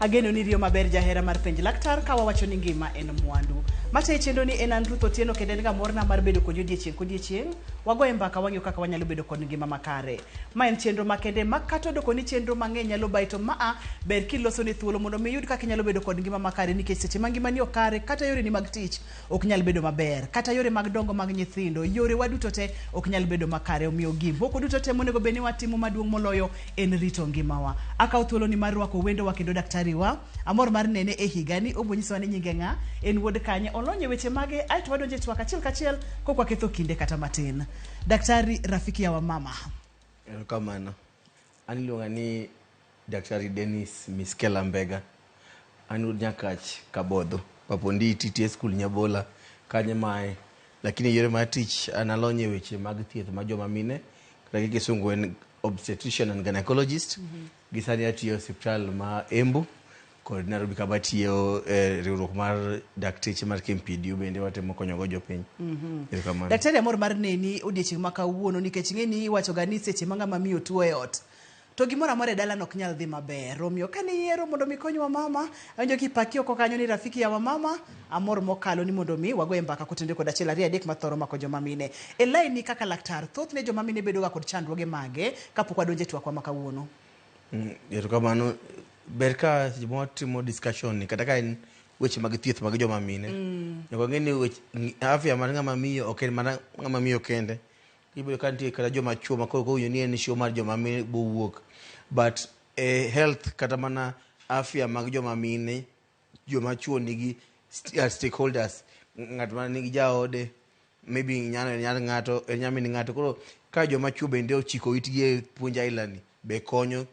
Ageno ni riyo maber jahera mar penj laktar ka wawacho ni ngima en mwandu. Matayi chenro ni en an Ruth Otieno kendo en ga morna mar bedo kodi odiechieng' kodiechieng'. Wagoye mbaka wang'iyo kaka wanyalo bedo kod ngima makare. Ma en chenro makende ma kata odoko ni chenro mang'eny nyalo bayi to maa ber kiloso ne thuolo mondo mi iyud kaka inyalo bedo kod ngima makare nikech seche ma ngimani ok kare kata yoreni mag tich ok nyal bedo maber, kata yore mag dongo mag nyithindo, yore wa duto te ok nyal bedo makare. Omiyo gimoko duto te monego bed ni watimo maduong' moloyo en rito ngimawa. Akawo thuoloni mar rwako wendowa kendo daktari wa. Amor mar nene e higani, obiro nyisowa ni nyinge ng'a, en wuod kanye, olony e weche mage, aeto wadonjo e twak achiel kachiel kok waketho kinde kata matin. Daktari rafiki ya wamama. Erokamano. An iluonga ni Daktari Dennis Miskela Mbega. An wuod Nyakach Kabodho, Papondi TTS School Nyabola, kanyo mae. Lakini yore mar tich an alony e weche mag thieth mar joma mine, kata gi kisungu en obstetrician and gynecologist. Gi sani atiyo e osiptal ma Embu kod Nairobi kama atiyo e riwruok mar dakteche mar KMPDU bende watemo konyogo jopiny. Erokamano. Daktari amor mar neni odiechieng' ma kawuono nikech ing'e ni iwacho ga ni seche ma ng'ama miyo tuo e ot to gimoro amora e dalano ok nyal dhi maber. Omiyo kane iyiero mondo mi ikony wamama, awinjo kipaki oko kanyo ni rafiki ya wamama, amor mokalo ni mondo mi wagoye mbaka kotenore kod achiel ariyo adek mathoro mako joma mine. E laini kaka laktar, thothne joma mine bedo ga kod chandruoge mage kapok wadonjo e twakwa ma kawuono? Erokamano. Ber ka seche ma watimo discussion ni kata ka en weche mag thieth mag joma mine. Nyaka wang'e ni wech, afya mar ng'ama miyo ok en mana ng'ama miyo kende. Ibiro ka nitie kata joma chuo ma koro kowinjo ni en show mar joma mine bowuok. But e health kata mana afya mag joma mine, joma chuo nigi stakeholders. Ng'at ma nigi jaode, maybe nyar, nyar ng'ato, en nyamin ng'ato. Koro ka joma chuo bende ochiko itgi e puonj aila ni be konyo.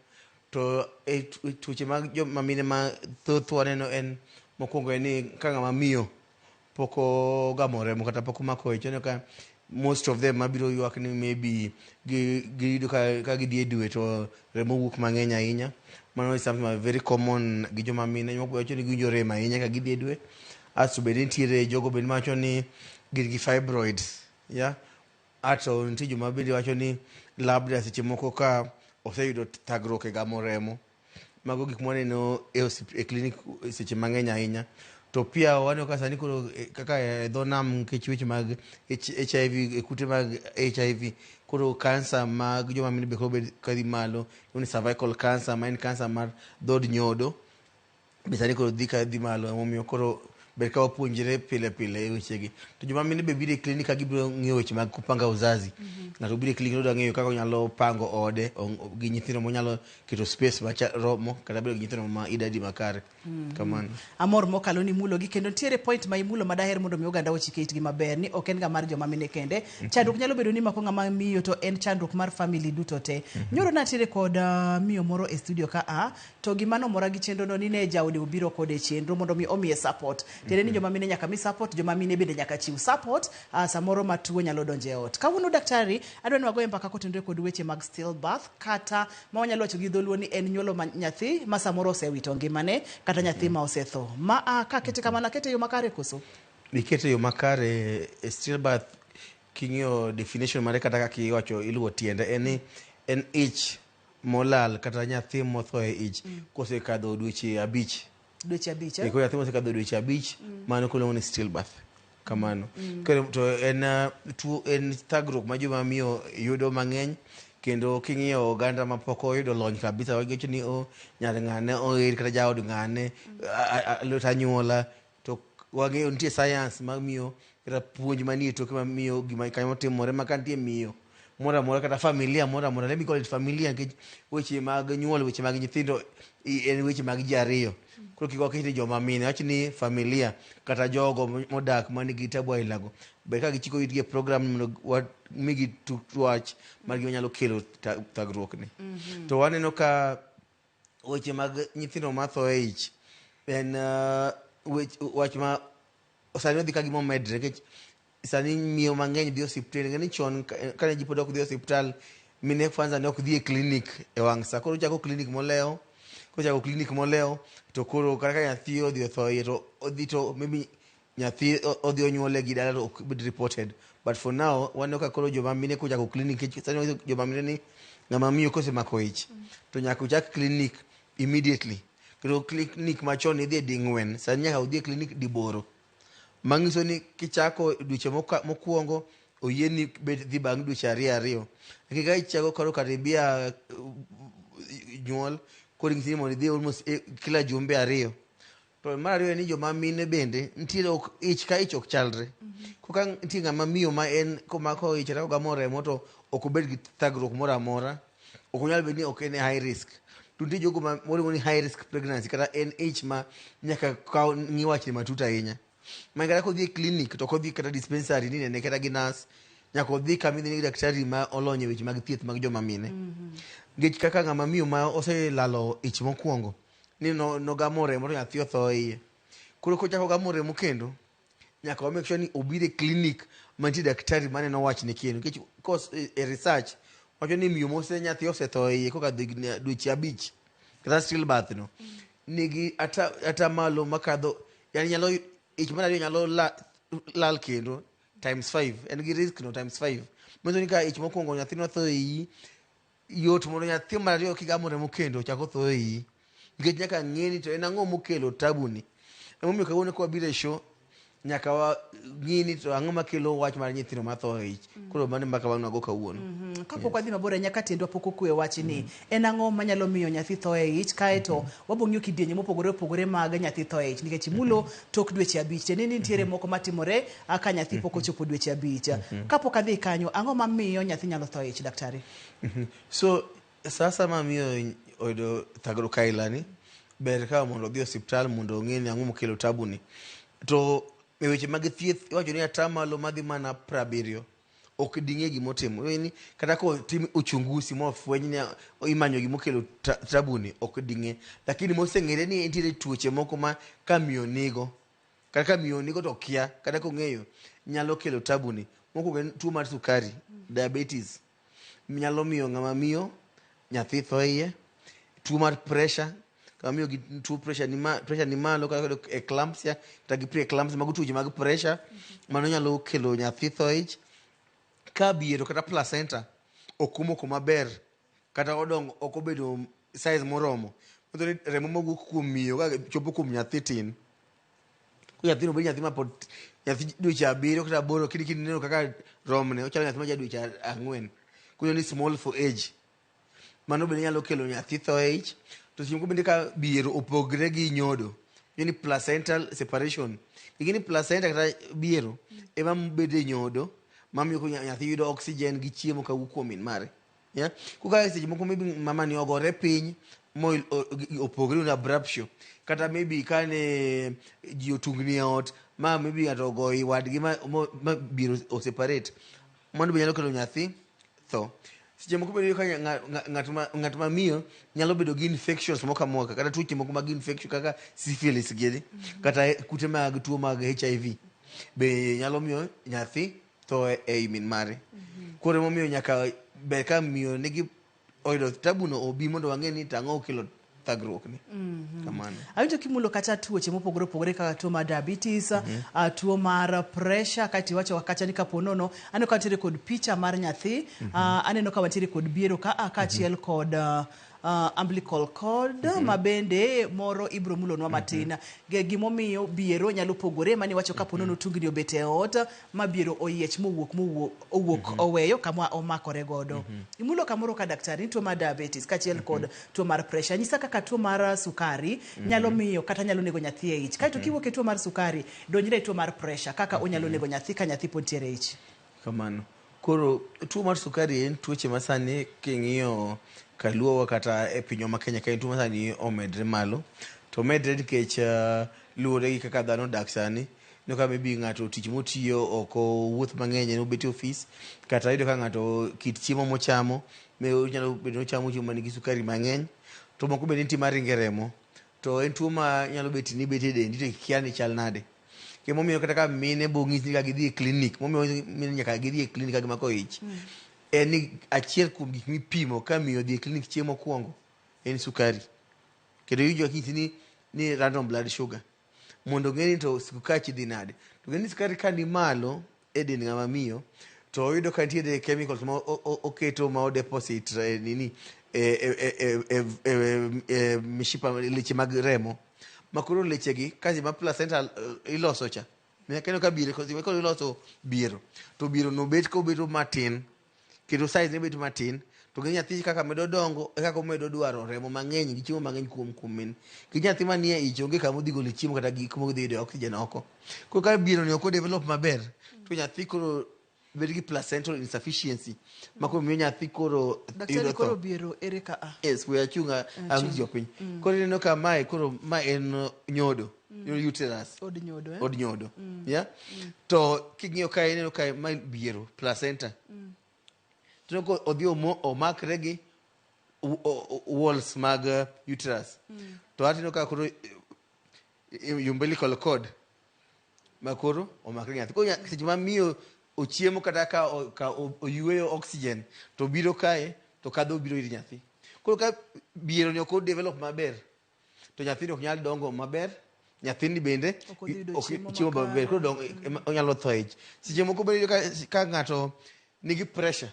To e tuoche mag joma mine ma thoth waneno en mokwongo en ni ka ng'ama miyo pok ogamo remo kata pok omako ich, ineno ka most of them mabiro ywak ni maybe giyudo ka gidhi e dwe to remo wuok mang'eny ahinya. Mano is something very common gi joma mine. Jomoko wacho ni giwinjo rem ahinya ka gidhi e dwe. Asto bende nitiere jogo bende mawacho ni gin gi fibroids. Yeah. Ato nitie joma bende wacho ni labda seche moko ka oseyudo thagruok e gamo remo. Mago gik mwaneno e, e klinik seche mang'eny ahinya. To pia waneno ka sani koro kaka e dho nam nikech weche mag HIV, e kute mag HIV, koro kansa mag joma mine be koro bed kadhi malo. Iluongo ni cervical cancer ma en kansa mar dhod nyodo be sani koro dhi ka dhi malo emomiyo koro ber ka wapuonjre pile pile e wechegi. To joma mine be biro e klinik ka gibiro ng'iyo weche mag kupanga uzazi. Ng'ato biro e klinik odwa ng'eyo kaka onyalo pango ode gi nyithindo monyalo keto space maromo kata bedo gi nyithindo ma idadi makare. Kamano. Amor mokalo ni imulogi kendo nitiere point ma imulo ma daher mondo mi oganda ochike itgi maber ni ok en ga mar joma mine kende. Chandruok nyalo bedo ni mako ng'ama miyo to en chandruok mar family duto te. Nyoro natiere kod miyo moro e studio ka a to gima nomora gi chenro no ni ne jaode obiro kode e chenro mondo mi omiye support. Tiende ni joma mine nyaka mi support, joma mine bende nyaka chiw support samoro ma tuo nyalo donjo e ot. Kawuono daktari adwa ni wagoye mbaka kotenore kod weche mag stillbirth kata ma wanyalo wacho gi dholuo ni en nyuolo ma nyathi ma samoro osewito ngimane kata nyathi ma osetho. Ma a kakete kamano akete e yo makare koso? Ikete e yo makare. Stillbirth king'iyo definition mare kata kaka iwacho iluwo tiende en ni en ich molal kata nyathi motho e ich kosekadho dweche 5. Dweche 5, eh? Koro nyathi mosekadho dweche 5 mano koro ni stillbirth. Kamano. Koro to en tuo en thagruok ma joma miyo yudo mang'eny kendo king'iyo oganda ma pok oyudo lony kabisa wagiwacho ni o nyar ng'ane oer kata jaod ng'ane lwet anyuola to wang'eyo nitie science mamiyo kata puonj manie toke mamiyo gima kanyo timore ma ka nitie miyo moro amora kata familia moro amora, let me call it familia nikech weche mag nyuol, weche mag nyithindo en weche mag ji ariyo. Koro kik waket ni joma mine, wach ni familia kata jogo modak manigi tabu ailago ber ka gichiko itgi e program mondo wamigi wach mar gima nyalo kelo thagruok ni. To waneno ka weche mag nyithindo matho e ich en wach ma sani odhi ka gima omedre nikech sani miyo mang'eny dhi osiptal. Ing'e ni chon kane ji pod ok dhi osiptal, mine kwanza ne ok dhi e klinik e wang' sa. Koro ochako klinik molewo, kochako klinik molewo to koro kata ka nyathi odhi otho iye to odhi to maybe nyathi odhi onyuole gi dala to ok bed reported. But for now waneno ka koro joma mine kochako klinik nikech sani joma mine ni ng'ama miyo kosemako ich to nyaka ochak klinik immediately. Kendo klinik machon idhi ding'wen, sani nyaka udhi e klinik diboro. Manyiso ni kichako dweche mokwongo oyieni bet dhi bang' dweche ariyo ariyo. Lakini ka ichako koro karibia nyuol, koro inyisi ni mondo idhi almost kila jumbe ariyo. To mar ariyo en ni joma mine bende nitiere ok ich ka ich ok chalre. Koka nitie ng'ama miyo ma en komako ich kata kogamo remo to ok obed gi thagruok moro amora. Ok onyal bedo ni ok en e high risk. To nitie jogo ma waluongo ni high risk pregnancy kata en ich ma nyaka kaw ng'i wachni matut ahinya. Ma kata kodhi e clinic to ok odhi kata dispensary ni inene kata gi nurse. Nyaka odhi kama idhi gi daktari ma olony e weche mag thieth mag joma mine. Nikech kaka ng'ama miyo ma oselalo ich mokwongo ni nogamo remo to nyathi otho e iye. Koro kochako ogamo remo kendo, nyaka wa make sure ni obiro e clinic mantie daktari maneno wachne kendo. Nikech e research wacho ni miyo mose nyathi osetho e iye kokadho higni dweche abich kata stillbirth no nigi atamalo makadho yani nyalo ich mar ariyo nyalo lal kendo times 5 en gi risk no times 5 manyiso ni ka ich mokwongo nyathi notho e iyi yot mondo nyathi mar ariyo kigamo remo kendo ochak otho e iyi nikech nyaka ng'e ni to en ang'o mokelo tabu ni emomiyo kawuono ka wabiro e show nyaka wang'i ni to ang'o makelo wach mar nyithindo matho e ich koro mano e mbaka ma wago kawuono. Kapok wadhi mabor ahinya ka tiendwa pok okwe wachni, en ang'o manyalo miyo nyathi tho e ich? Kaeto wabo ng'iyo kidienje mopogore opogore mag nyathi tho e ich nikech imulo tok dweche abich tiende ni nitiere moko matimore ka nyathi pok ochopo dweche abich. Kapok adhi kanyo, ang'o mamiyo nyathi nyalo tho e ich daktari? So sasa ma miyo oyudo thagruok aila ni, ber ka mondo odhi e osiptal mondo ong'e ni ang'o mokelo tabu ni. To e weche mag thieth iwacho ni atamalo madhi mana 70 ok ding'e gimotimo. Ni kata kotim uchunguzi mofweny ni imanyo gimokelo tabu ni ok ding'e. Lakini moseng'ere ni nitiere tuoche moko ma ka miyo nigo, kata ka miyo nigo to kia, kata kong'eyo, nyalo kelo tabu ni. Mokwongo en tuo mar sukari, diabetes. Nyalo miyo ng'ama miyo nyathi tho iye. Tuo mar pressure, ng'ama miyo gi tuo pressure ni, pressure ni malo kata eclampsia kata gi pre-eclampsia, mago tuoche mag pressure, mano nyalo kelo nyathi tho ich. Ka biero kata placenta ok omoko maber kata odongo ok obedo size moromo, manyiso ni remo mawuok kuom miyo ka chopo kuom nyathi tin. Ko nyathino bedo nyathi mapod nyathi dweche 7 kata 8 kini kineno kaka romne ochalo nyathi ma ja dweche 4. Koro ni small for age. Mano bende nyalo kelo nyathi tho e ich. To seche moko bende ka biero opogre gi nyodo, ni placental separation. Ing'e ni placenta kata biero ema bedo e nyodo mamiyo nyathi yudo oxygen gi chiemo kawuok kuom min mare. Yeah? Kuka seche moko maybe mama ni ogore piny mo opogre ni abruptio kata maybe kane ji otungni e ot ma maybe ng'ato ogo i wadgi ma biero oseparate, mano be nyalo kelo nyathi tho. Seche moko bende iyudo ka ng'at ma miyo nyalo bedo gi infections moko amoka kata tuoche moko mag infection kaka syphilis gini kata kute mag tuo mag HIV be nyalo miyo nyathi tho ei min mare. Koro emomiyo nyaka ber ka miyo nigi oyudo tabu no obi mondo wang'e ni tang'o okelo thagruok ni. Kamano. Awinjo kimulo kata tuoche mopogore opogore kaka tuo mar diabetes, tuo mar pressure, kaeto iwacho kacha ni kapo nono, aneno ka wantiere kod picha mar nyathi, aneno ka wantiere kod biero ka kaachiel kod umbilical cord ma bende moro ibro mulonwa matin. Gimomiyo biero nyalo pogore, mane iwacho kapo nono tungni obet e ot, ma biero oyiech mowuok mowuok owuok oweyo kama omakore godo. Imulo kamoro ka daktari ni tuo mar diabetes kaachiel kod tuo mar pressure. Nyisa kaka tuo mar sukari nyalo miyo kata nyalo nego nyathi e ich. Kaeto kiwuok e tuo mar sukari, donjre e tuo mar pressure kaka onyalo nego nyathi ka nyathi pod nitiere e ich. Kamano. Koro tuo mar sukari en tuoche ma sani king'iyo kaluowa kata e pinywa ma Kenya ka en tuo ma sani omedre malo. To omedre nikech luwore gi kaka dhano odak sani. Iyudo ka maybe ng'ato tich motiyo ok owuoth mang'eny en obet e ofis, kata iyudo ka ng'ato kit chiemo mochamo onyalo bedo ni ochamo chiemo manigi sukari mang'eny. To moko bende nitie maringo e remo. To en tuo ma nyalo bet ni bet e dendi to ikia ni chal nade. Emomiyo kata ka mine bo nyisi ni ka gidhi e klinik, momiyo mine nyaka gidhi e klinik ka gimako ich, en ni achiel kuom gik mipimo ka miyo odhi e klinik chieng' mokwongo en sukari. Kendo iwinjo ka inyisi ni random blood sugar. Mondo ong'e ni to sukachi dhi nade. To ng'e ni sukari ka ni malo e dend ng'ama miyo, To oyudo ka nitiere chemicals ma oketo ma o deposit nini e mishipa, leche mag remo. Ma koro leche gi kazi ma placenta iloso cha. Nyaka ineno ka biero koro iloso biero to biero no bet kobedo matin kendo size ne bet matin, to gi nyathi kaka medo dongo e kaka omedo dwaro remo mang'eny gi chiemo mang'eny kuom min. Gi nyathi manie ich onge kama odhi gole chiemo kata gi kuma odhi yude oxygen oko. Koro ka biero ni ok o develop maber, to nyathi koro bedo gi placental insufficiency ma koro miyo nyathi koro Daktari, yudo koro tho. biero ere ka a? Yes, we achung' ang'is jopiny. Koro ineno ka mae koro ma en nyodo, uterus. Od nyodo, eh? Od nyodo. Yeah? To king'iyo kae, ineno kae mae biero, placenta. To ineno ka odhi omakre gi walls mag uterus. To atineno ka koro umbilical cord ma koro omakre gi nyathi. Koro seche ma miyo ochiemo kata ka oyueyo oxygen to biro kae to kadho biro ir nyathi. Koro ka biero ni ok o develop maber, to nyathini ok nyal dongo maber, nyathini bende Ok odhi yudo ok chiemo chiemo maber, koro makare. Onyalo tho e ich. Seche moko bende iyudo ka ng'ato nigi pressure,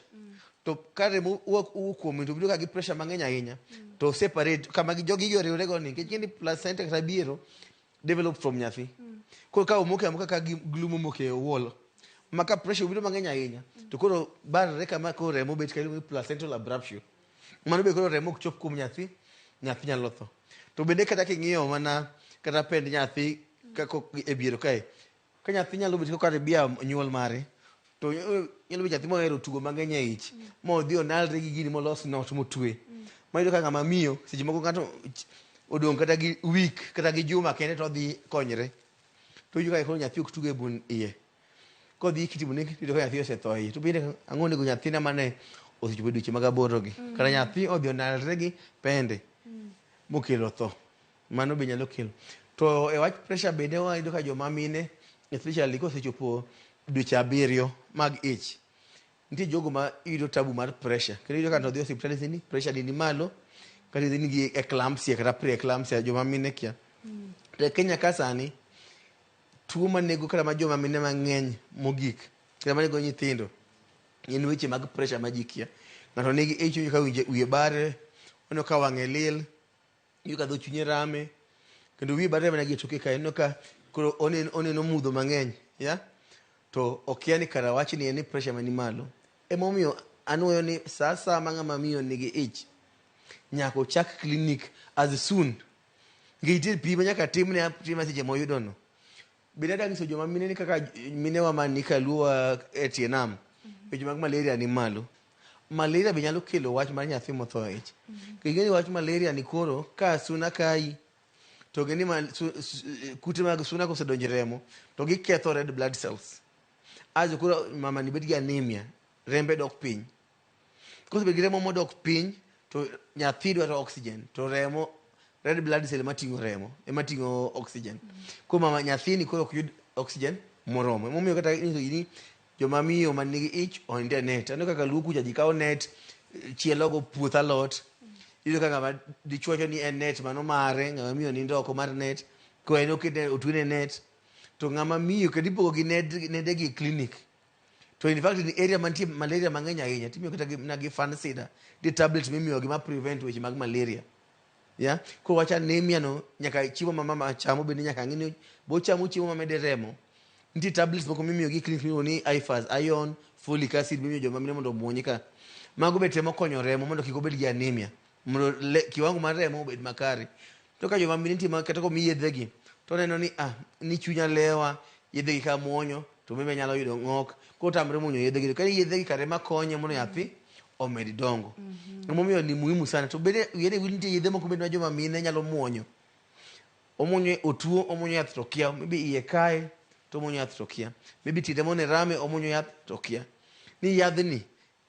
to ka remo wuok kuome to bedo ka gi pressure mang'eny ahinya, to separate kama jogi gi oriwre go ni, nikech ing'e ni placenta kata biero develop from nyathi. Koro ka omoke amoka ka glue momoke e wall, ma ka pressure obiro mang'eny ahinya, to koro barre kama, koro remo bet ka, iluongo ni placental abruptio. Mano be koro remo ok chop kuom nyathi, nyathi nyalo tho. To bende kata king'iyo mana kata pend nyathi kako e biero kae, ka nyathi nyalo bet kaka bia nyuol mare, to nyalo bet nyathi mohero tugo mang'eny e ich, modhi onalre gi gini molos not motwe. Ma iyudo ka ng'ama miyo seche moko ng'ato odong' kata gi week kata gi juma kende to odhi konyre. To iyudo ka koro nyathi ok tug e bun iye. Kodhi kitimo ne, iyudo ka nyathi osetho e iye. To bende ang'o onego nyathina mane osechopo e dweche mag 8 gi? Kata nyathi odhi onalre gi pende mokelo tho. Mano be nyalo kelo. To e wach pressure bende wayudo ka joma mine, especially kosechopo dweche 7 mag ich, nitie jogo ma yudo tabu mar pressure. Kendo iyudo ka ng'ato dhi e osiptal, inyise ni pressure ni malo, kata idhi gi eclampsia kata pre-eclampsia, joma mine kia. To e Kenya ka sani, tuo manego kata ma joma mine mang'eny mogik, kata manego nyithindo, en weche mag pressure ma ji kia. Ng'ato nigi ich, owinjo ka wiye bare, oneno ka wang'e lil, iyudo ka dho chunye rame, kendo wiye bare mana gi e toke kae, ineno ka koro oneno mudho mang'eny, ya? To okia ni kara wachni en ni pressure mani malo. Emomiyo anuoyo ni sa asaya ma ng'ama miyo nigi ich, nyaka ochak clinic as soon. Nikech nitie pim ma nyaka timne atima seche moyudo no. Bende adwa nyiso joma mine ni kaka minewa man kaluowa e tie nam, weche mag malaria ni malo. Malaria be nyalo kelo wach mar nyathi motho e ich. Ing'e ni wach malaria ni koro ka suna kayi, to ng'e ni kute mag suna kosedonjo e remo, to giketho red blood cells. Ajo koro mama ni bet gi anemia, rembe dok piny. Kosebet gi remo modok piny, to nyathi dwaro oxygen, to remo red blood cell ema ting'o remo, ema ting'o oxygen. Koro mama nyathini koro ok yud oxygen moromo. Emomiyo kata inyiso ji ni joma miyo man nigi ich onind e net. Aneno kaka luo kucha ji kawo net, chielo go puoth alot. Iyudo ka ng'ama dichuo wacho ni en net mano mare, ng'ama miyo nindo oko mar net, koro en oketne otwene net. To ng'ama miyo kendo ipogo gi nede gi e clinic. To in fact in area mantie malaria mang'eny ahinya, timiyo kata na gi Fansidar, nitie tablet mimiyo gi ma prevent weche mag malaria. Yeah? Koro wach anemia no, nyaka chiemo ma mama chamo bende nyaka ng'i ni bo chamo chiemo mamede remo. Nitie tablets moko mimiyo gi e clinic miluongo ni IFAS, iron, folic acid mimiyo joma mine mondo omuony ka. Mago be temo konyo remo mondo kik obed gi anemia, mondo kiwango mar remo obed makare. To ka joma mine nitie ma kata komi yedhe gi, to oneno ni ni chunya lewa, yedhe gi ka muonyo, to maybe anyalo yudo ng'ok. Koro otamre muonyo yedhe gi. Ka yedhe gi kare ema konye mondo nyathi omed dongo. Emomiyo ni muhimu sana. To bende wiye ne wil nitie yedhe moko bende ma joma mine nyalo muonyo. Omuonyo otuo, omuonyo yath to kia. Maybe iye kaye, to omuonyo yath to kia. Maybe tiende mone rame, omuonyo yath to kia. Ni yadhni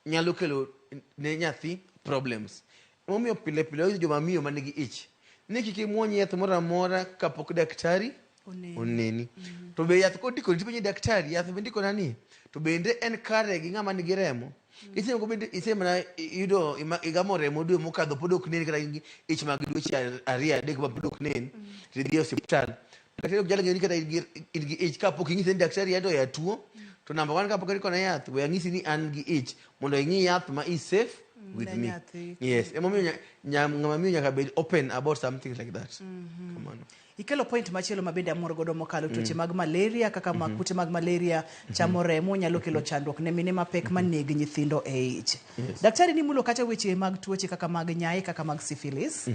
nyalo kelo ne nyathi problems. Emomiyo pile pile wayiso joma miyo manigi ich ni kik imuony yath moro amora kapok daktari Oneni. oneni. To be yath kondikoni tipenjo daktari, yath mindikona ni to bende en kare gi ng'ama nigi remo? Isemoko bende isemana yudo igamo remo dwe mokadho pod ok neni, kata in gi ich mag dweche 2 3 ma pod ok nen, to idhi e osiptal. Daktari ok nyal ng'eyo ni kata in gi ich kapok inyise ni daktari anto ya tuo. To number one, kapok ikona yath, we ang'isi ni an gi ich mondo ing'i yath ma is safe with ne me. nyathi. Yes, emomiyo ng'ama miyo nyaka bed open about something like that. Kamano. Ikelo point machielo ma bende amor godo mokalo tuoche mag malaria kaka ma kute mag malaria chamo remo nyalo kelo chandruok ne mine mapek maneg nyithindo e ich. Daktari nimulo kata weche mag tuoche kaka mag nyae kaka mag syphilis.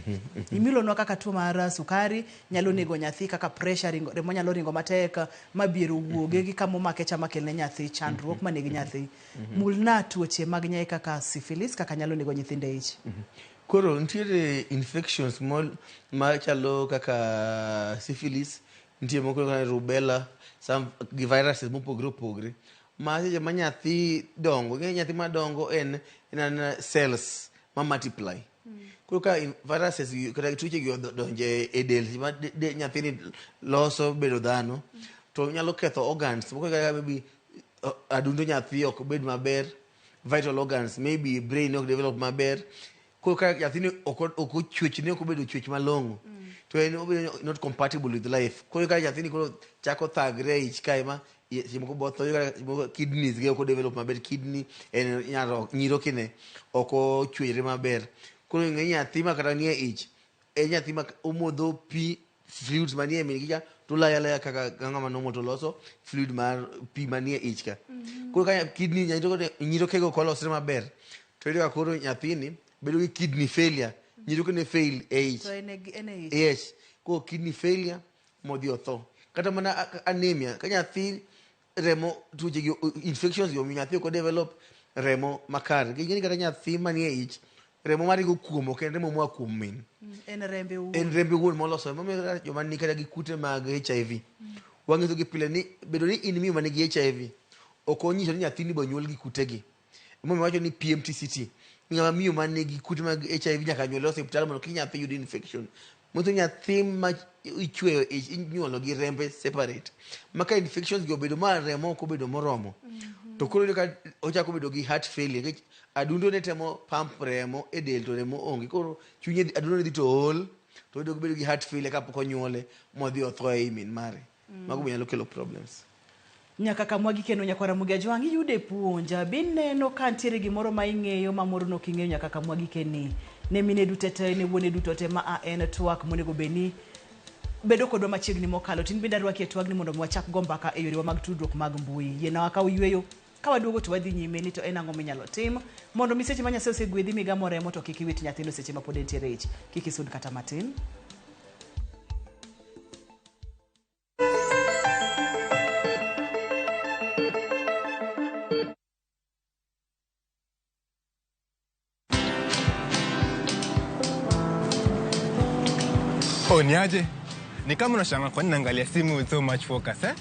Imulonwa kaka tuo mar sukari nyalo nego nyathi kaka pressure ringo, remo nyalo ringo matek ma bier owuoge gi kama omake cha makelne nyathi chandruok maneg nyathi. Mulna tuoche mag nyae kaka syphilis kaka nyalo nego nyithindo e ich. Koro nitiere infections machalo kaka syphilis, nitie moko kaka rubella, some gi viruses mopogore opogore. Ma seche ma nyathi dongo, ing'e nyathi madongo en cells ma multiply. Koro ka viruses gi kata tuoche gi odonjo e del seche ma nyathini loso bedo dhano, to nyalo ketho organs moko kaka maybe adundo nyathi ok bed maber, vital organs, maybe brain ok develop maber. Koro ka nyathini ok ochwechne ok obedo chwech malong'o, to en obedo not compatible with life. Koro ka nyathini koro chako thagre e ich kae ma seche moko botho, seche moko kidneys ge ok develop maber, kidney en nyirokene ok ochwere maber. Koro ing'e nyathi ma kata nie ich, en nyathi ma omodho pi fluids manie min gi cha to olayo alaya kaka ng'ama normal to loso fluid mar pi manie ich ka. Koro ka kidney nyirokego ok olosre maber, to iyudo ka koro nyathini bedo gi kidney failure, nyirokene fail e ich. To en e ich. Yes, koro kidney failure modhi otho. Kata mana anemia, ka nyathi remo tuoche gi infections gi omiyo nyathi ok develop remo makare. Nikech kata nyathi manie ich, remo maringo kuom ok en remo moa kuom min. En rembe owuon. En rembe owuon moloso. Emomiyo kata joma ni kata gi kute mag HIV. Wang'iso gi pile ni bedo ni in miyo manigi HIV ok onyiso ni nyathini bo nyuol gi kutegi. Emomiyo wacho ni PMTCT. Ng'ama miyo manigi kute mag HIV nyaka nyuol e osiptal mondo kik nyathi yud infection. Manyiso ni nyathi ma ichweyo ich inyuolo gi rembe separate. Ma ka infections gi obedo ma remo ok obedo moromo, to koro iyudo ka ochako bedo gi heart failure nikech adundo ne temo pump remo e del to remo onge. Koro chunye adundo ne dhi to ol to oyudo bedo gi heart failure kapok onyuole modhi otho ei min mare. Mago be nyalo kelo problems. Nyaka kamwa gikeno nyakwar Ramogi Ajwang' iyude puonj bineno ka ntiere gimoro ma ing'eyo ma moro nok ing'eyo nyaka kamwa gikeni ne mine duto te ne wuone duto te ma a en twak monego bed ni bedo kodwa machiegni mokalo tin bende arwaki e twagni mondo mi wachak go mbaka e yorewa mag tudruok mag mbui yiena wakaw yweyo ka waduogo to wadhi nyime ni to en ang'o minyalo tim mondo mi seche ma Nyasaye osegwedhi migamo remo to kik iwit nyathino seche ma pod entiere ich kik isud kata matin. Oh, niaje? Ni kama unashangaa kwa nini naangalia simu with so much focus, eh?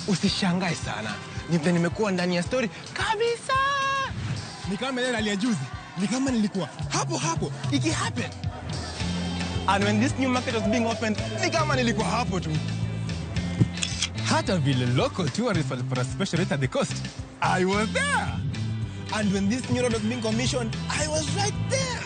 Usishangae sana. Ni vile nimekuwa ndani ya story kabisa. Ni kama ile rally ya juzi. Ni kama nilikuwa hapo hapo iki happen. And when this new market was being opened, ni kama nilikuwa hapo tu. Hata vile local tourists walipata special rate at the coast, I was there. And when this new road was being commissioned, I was right there.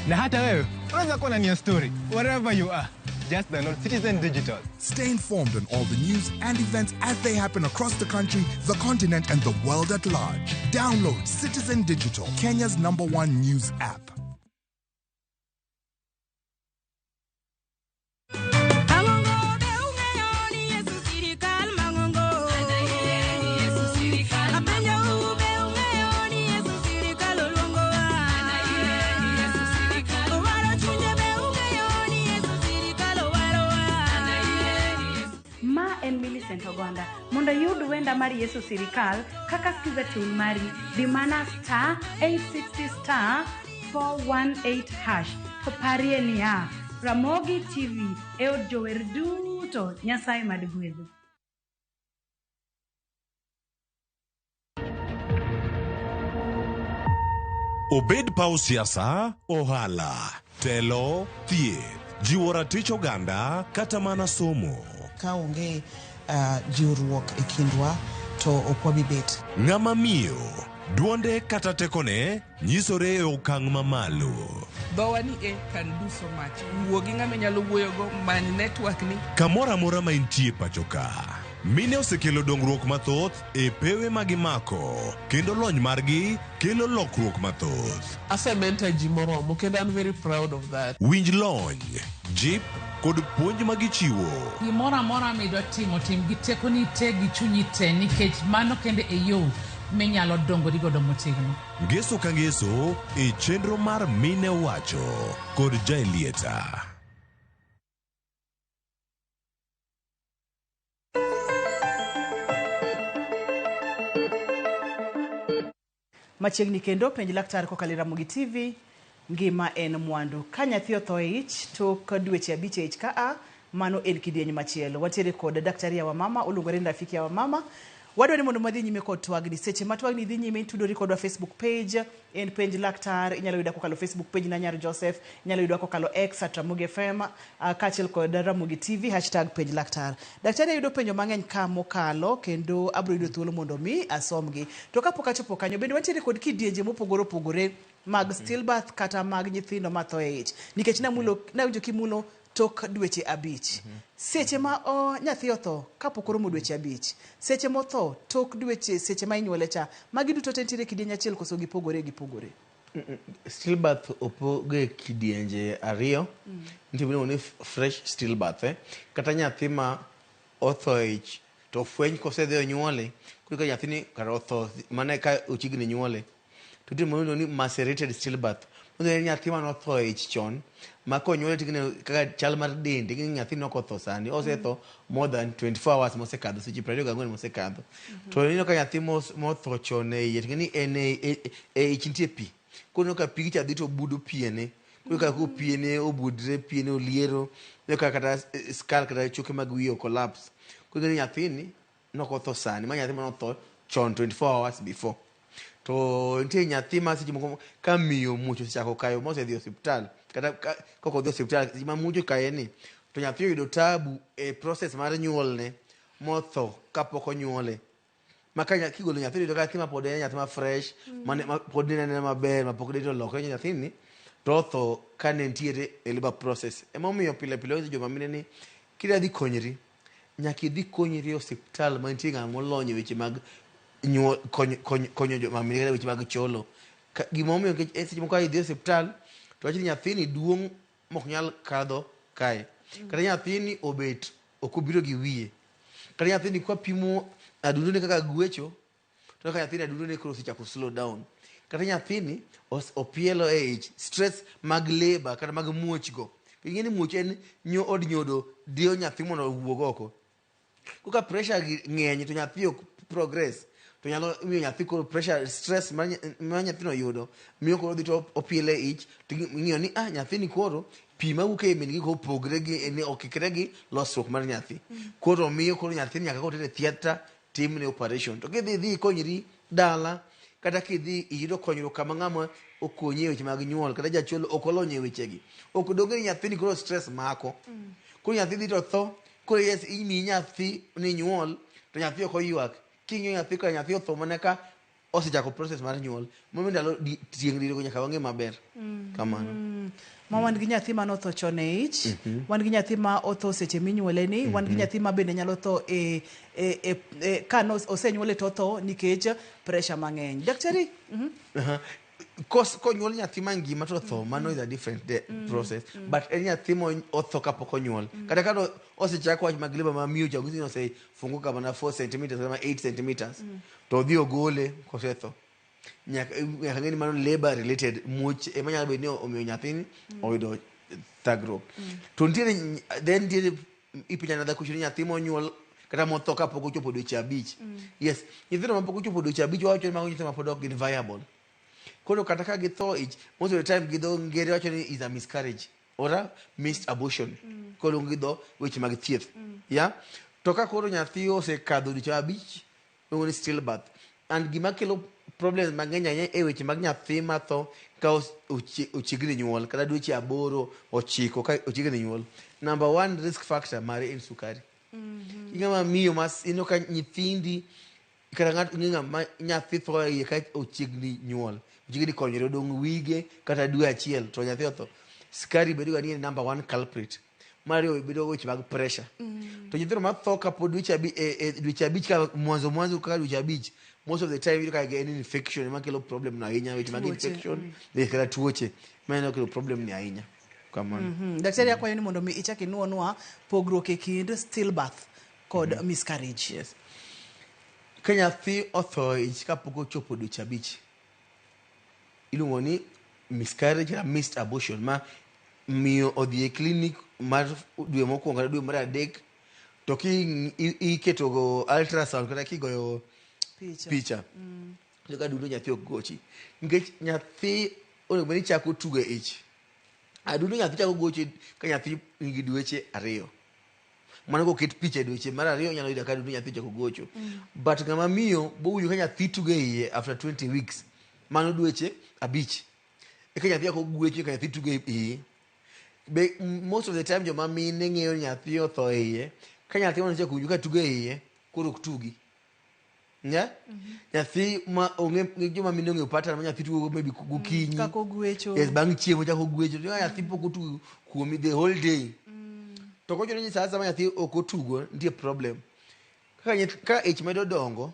Na hata wewe unaweza kuwa ndani ya story wherever you are. Just download Citizen Digital. Stay informed on all the news and events as they happen across the country, the continent, and the world at large. Download Citizen Digital, Kenya's #1 news app. Ma en Millicent Ogonda. Mondo iyud wenda mar Yesu Sirikal kaka skiza tune mari, dhi mana star 860 star 418 hash. To parie niya, Ramogi TV e od jower duto, Nyasaye mad gwedhu. Obed paw siasa, ohala, telo, thieth, jiwo ratich oganda kata mana somo. Ka onge jiwruok e kindwa to ok wabi bet. Ng'ama miyo, duonde kata tekone nyisore e okang' mamalo. Dhowa ni e can do so much. Wuo gi ng'ama inyalo wuoyogo, many network ni. Kamoro amora ma intie pacho ka. Mine osekelo dongruok mathoth e pewe ma gimako kendo lony margi kelo lokruok mathoth. Ase mentor ji moromo kendo an very proud of that. Winj lony, jip kod puonj ma gichiwo. Gimoro amora midwa timo, tim gi tekoni te gi chunyi te nikech mano kende e yo minyalo dongori godo motegno. Ngeso ka ngeso e chenro mar Mine Wacho kod Jaelieta. Machiegni kendo penj laktar kokalo e Ramogi TV, ngima en mwandu. Ka nyathi otho e ich tok dweche 5 e ich ka a, mano en kidieny machielo. Wantiere kod daktari ya wamama, oluongore ni rafiki ya wamama. Wadwa ni mondo wadhi nyime kod twagni. Seche ma twagni dhi nyime, itudori kodwa Facebook page, en penj laktar, inyalo yuda kokalo Facebook page na Nyar Joseph, inyalo yuda kokalo X at Ramogi FM, kaachiel kod Ramogi TV, hashtag penj laktar. Daktari ayudo penjo mang'eny ka mokalo, kendo abiro yudo thuolo mondo mi asomgi. To kapok achopo kanyo, bende wantiere kod kidienje mopogore opogore mag stillbirth kata mag nyithindo matho e ich. Nikech nawinjo kimulo tok dweche 5. Seche ma nyathi otho kapok oromo dweche 5, seche motho tok dweche, seche ma inyuole cha, magi duto te nitiere kidieny achiel koso gipogore gipogore? Stillbirth opoge kidienje 2. Nitie miluongo ni fresh stillbirth, Kata nyathi ma otho e ich to fweny kosedhi onyuole, koro ka nyathini kara otho mana ka ochiegni nyuole. To nitie miluongo ni macerated stillbirth. Manyiso ni nyathi mane otho e ich chon, ma konyuole to ineno kaka chal mar dende, ing'e ni nyathini ok otho sani, osetho more than 24 hours mosekadho, seche 24 mosekadho. To ineno ka nyathi motho chon e iye, to ing'e ni en e ich nitie pi. Koro ineno ka pigi cha dhi to budo piene. Koro ka koro piene obudre, piene oliero, ineno ka kata skull kata choke mag wiye collapse. Koro ing'e ni nyathini nok otho sani, ma nyathi mane otho chon 24 hours before. To nitie nyathi ma seche moko ka miyo muoch osechako kayo mosedhi e osiptal, kata kok odhi e osiptal, seche ma muoch okaye ni, to nyathi oyudo tabu e process mar nyuolne motho kapok onyuole. Ma ka kigolo nyathi to iyudo ka nyathi ma pod en nyathi ma fresh, mane ma pod nene anena maber, ma pok dende olokre nyathini, to otho ka ne nitiere e labor process. Emomiyo pile pile wanyiso joma mine ni kidwa dhi konyri, nyaka idhi konyri e osiptal mantie ng'ama molony e weche mag nyuol, konyo joma mine kata weche mag cholo. Gimomiyo nikech seche moko ka idhi e osiptal to wach ni nyathini duong' mok nyal kadho kae. Kata nyathini obet ok obiro gi wiye. Kata nyathini kwa pimo adundone kaka gwecho, to kaka nyathini adundone koro osechako slow down. Kata nyathini opielo e ich, stress mag labor kata mag muoch go. Ing'e ni muoch en od nyodo diyo nyathi mondo owuog oko. Kaka pressure gi ng'eny to nyathi ok progress, to nyalo miyo nyathi koro pressure, stress ma nyathino yudo miyo koro odhi to opiele e ich, to ing'iyo ni nyathini koro pi mawuok e min gi koro opogre gi, ni okikre gi losruok mar nyathi. Koro miyo koro nyathini nyaka koro tere e theatre timne operation. To kidhi idhi ikonyri dala, kata kidhi iyudo konyruok kama ng'ama okonyi e weche mag nyuol, kata jacholo ok olony e wechegi, ok donge ni nyathini koro stress mako. Koro nyathi dhi to tho. Koro yes, imiyi nyathi ni nyuol, to nyathi ok oywak. King'iyo nyathi ka nyathi otho mana ka osechako process mar nyuol. Momiyo ndalo tieng' dirigo nyaka wang'e maber. Kamano. Ma wan gi nyathi mane otho chon e ich, wan gi nyathi ma otho seche minyuole ni, wan gi nyathi ma bende nyalo tho e ka osenyuole to otho nikech pressure mang'eny. Daktari? Konyuol nyathi mangima to otho, mano is a different process. But en nyathi ma otho kapok onyuol. Kata ka osechak wach mag labor ma miyo cha ong'isi ni osefunguka mana 4 centimeters kata 8 centimeters, to odhi ogole kosetho. Nyaka ng'e ni mano labor related muoch ema nyalo bedo ni omiyo nyathini oyudo thagruok. To nitiere then nitiere ipenjo another question ni nyathi monyuol kata motho kapok ochopo dweche 5. Yes, nyithindo mapok ochopo dweche 5 wawacho ni mago nyithindo mapod ok gin viable. Koro kata ka githo ich, most of the time gi dho ngere wacho ni is a miscarriage or a missed abortion. Koro gi dho weche mag thieth. Yeah? To ka koro nyathi osekadho dweche 5, iluongo ni stillbirth. And gima kelo problems mang'eny ahinya e weche mag nyathi matho ka ochiegni nyuol, kata dweche 8, 9 ka ochiegni nyuol. Number 1 risk factor mare en sukari. Ing'ama miyo mas ineno ka nyithindi kata ng'ato ing'e ng'ama nyathi tho e iye ka ochiegni nyuol, ochiegni konyore, odong' wige kata dwe achiel to nyathi otho. Sukari bedo ga ni en number 1 culprit. Mar ariyo bedo weche mag pressure. To nyithindo matho kapod dweche dweche 5 ka mwanzo mwanzo kaka dweche 5, most of the time iyudo ka en infection ema kelo problem no ahinya, weche mag Tuoche, infection kata tuoche ma kelo problem ni ahinya. Kamano. Daktari, akwayo ni mondo mi ichak inuonwa pogruok e kind stillbirth kod miscarriage. Yes. Ka nyathi otho e ich kapok ochopo dweche 5, iluongo ni miscarriage kata missed abortion, ma miyo odhi e clinic mar dwe mokwongo kata dwe mar 3 to ki iketo go ultrasound kata kigoyo picha, picha to ka adundo nyathi ok gochi, nikech nyathi onego bed ni chako tugo e ich. Adundo nyathi chako gocho ka nyathi nigi dweche 2. Mano koket picha e dweche mar 2, inyalo yudo ka adundo nyathi ochako gocho. But ng'ama miyo bowinjo ka nyathi tugo e iye after 20 weeks, mano dweche 5, eka nyathi chako gwecho ka nyathi tugo e iye. Be most of the time joma mine ng'eyo ni nyathi otho e iye ka nyathi mane winjo ka tugo e iye koro ok tugi. Nya? Nyathi ma onge, joma mine ong'eyo pattern ma nyathi tugo maybe gokinyi. Kaka ogwecho. Yes, bang' chiemo chako gwecho. To nyathi pok otugo kuomi the whole day. To kochuno ni sa asaya ma nyathi ok otugo, nitie problem. Kaka ka ich medo dongo,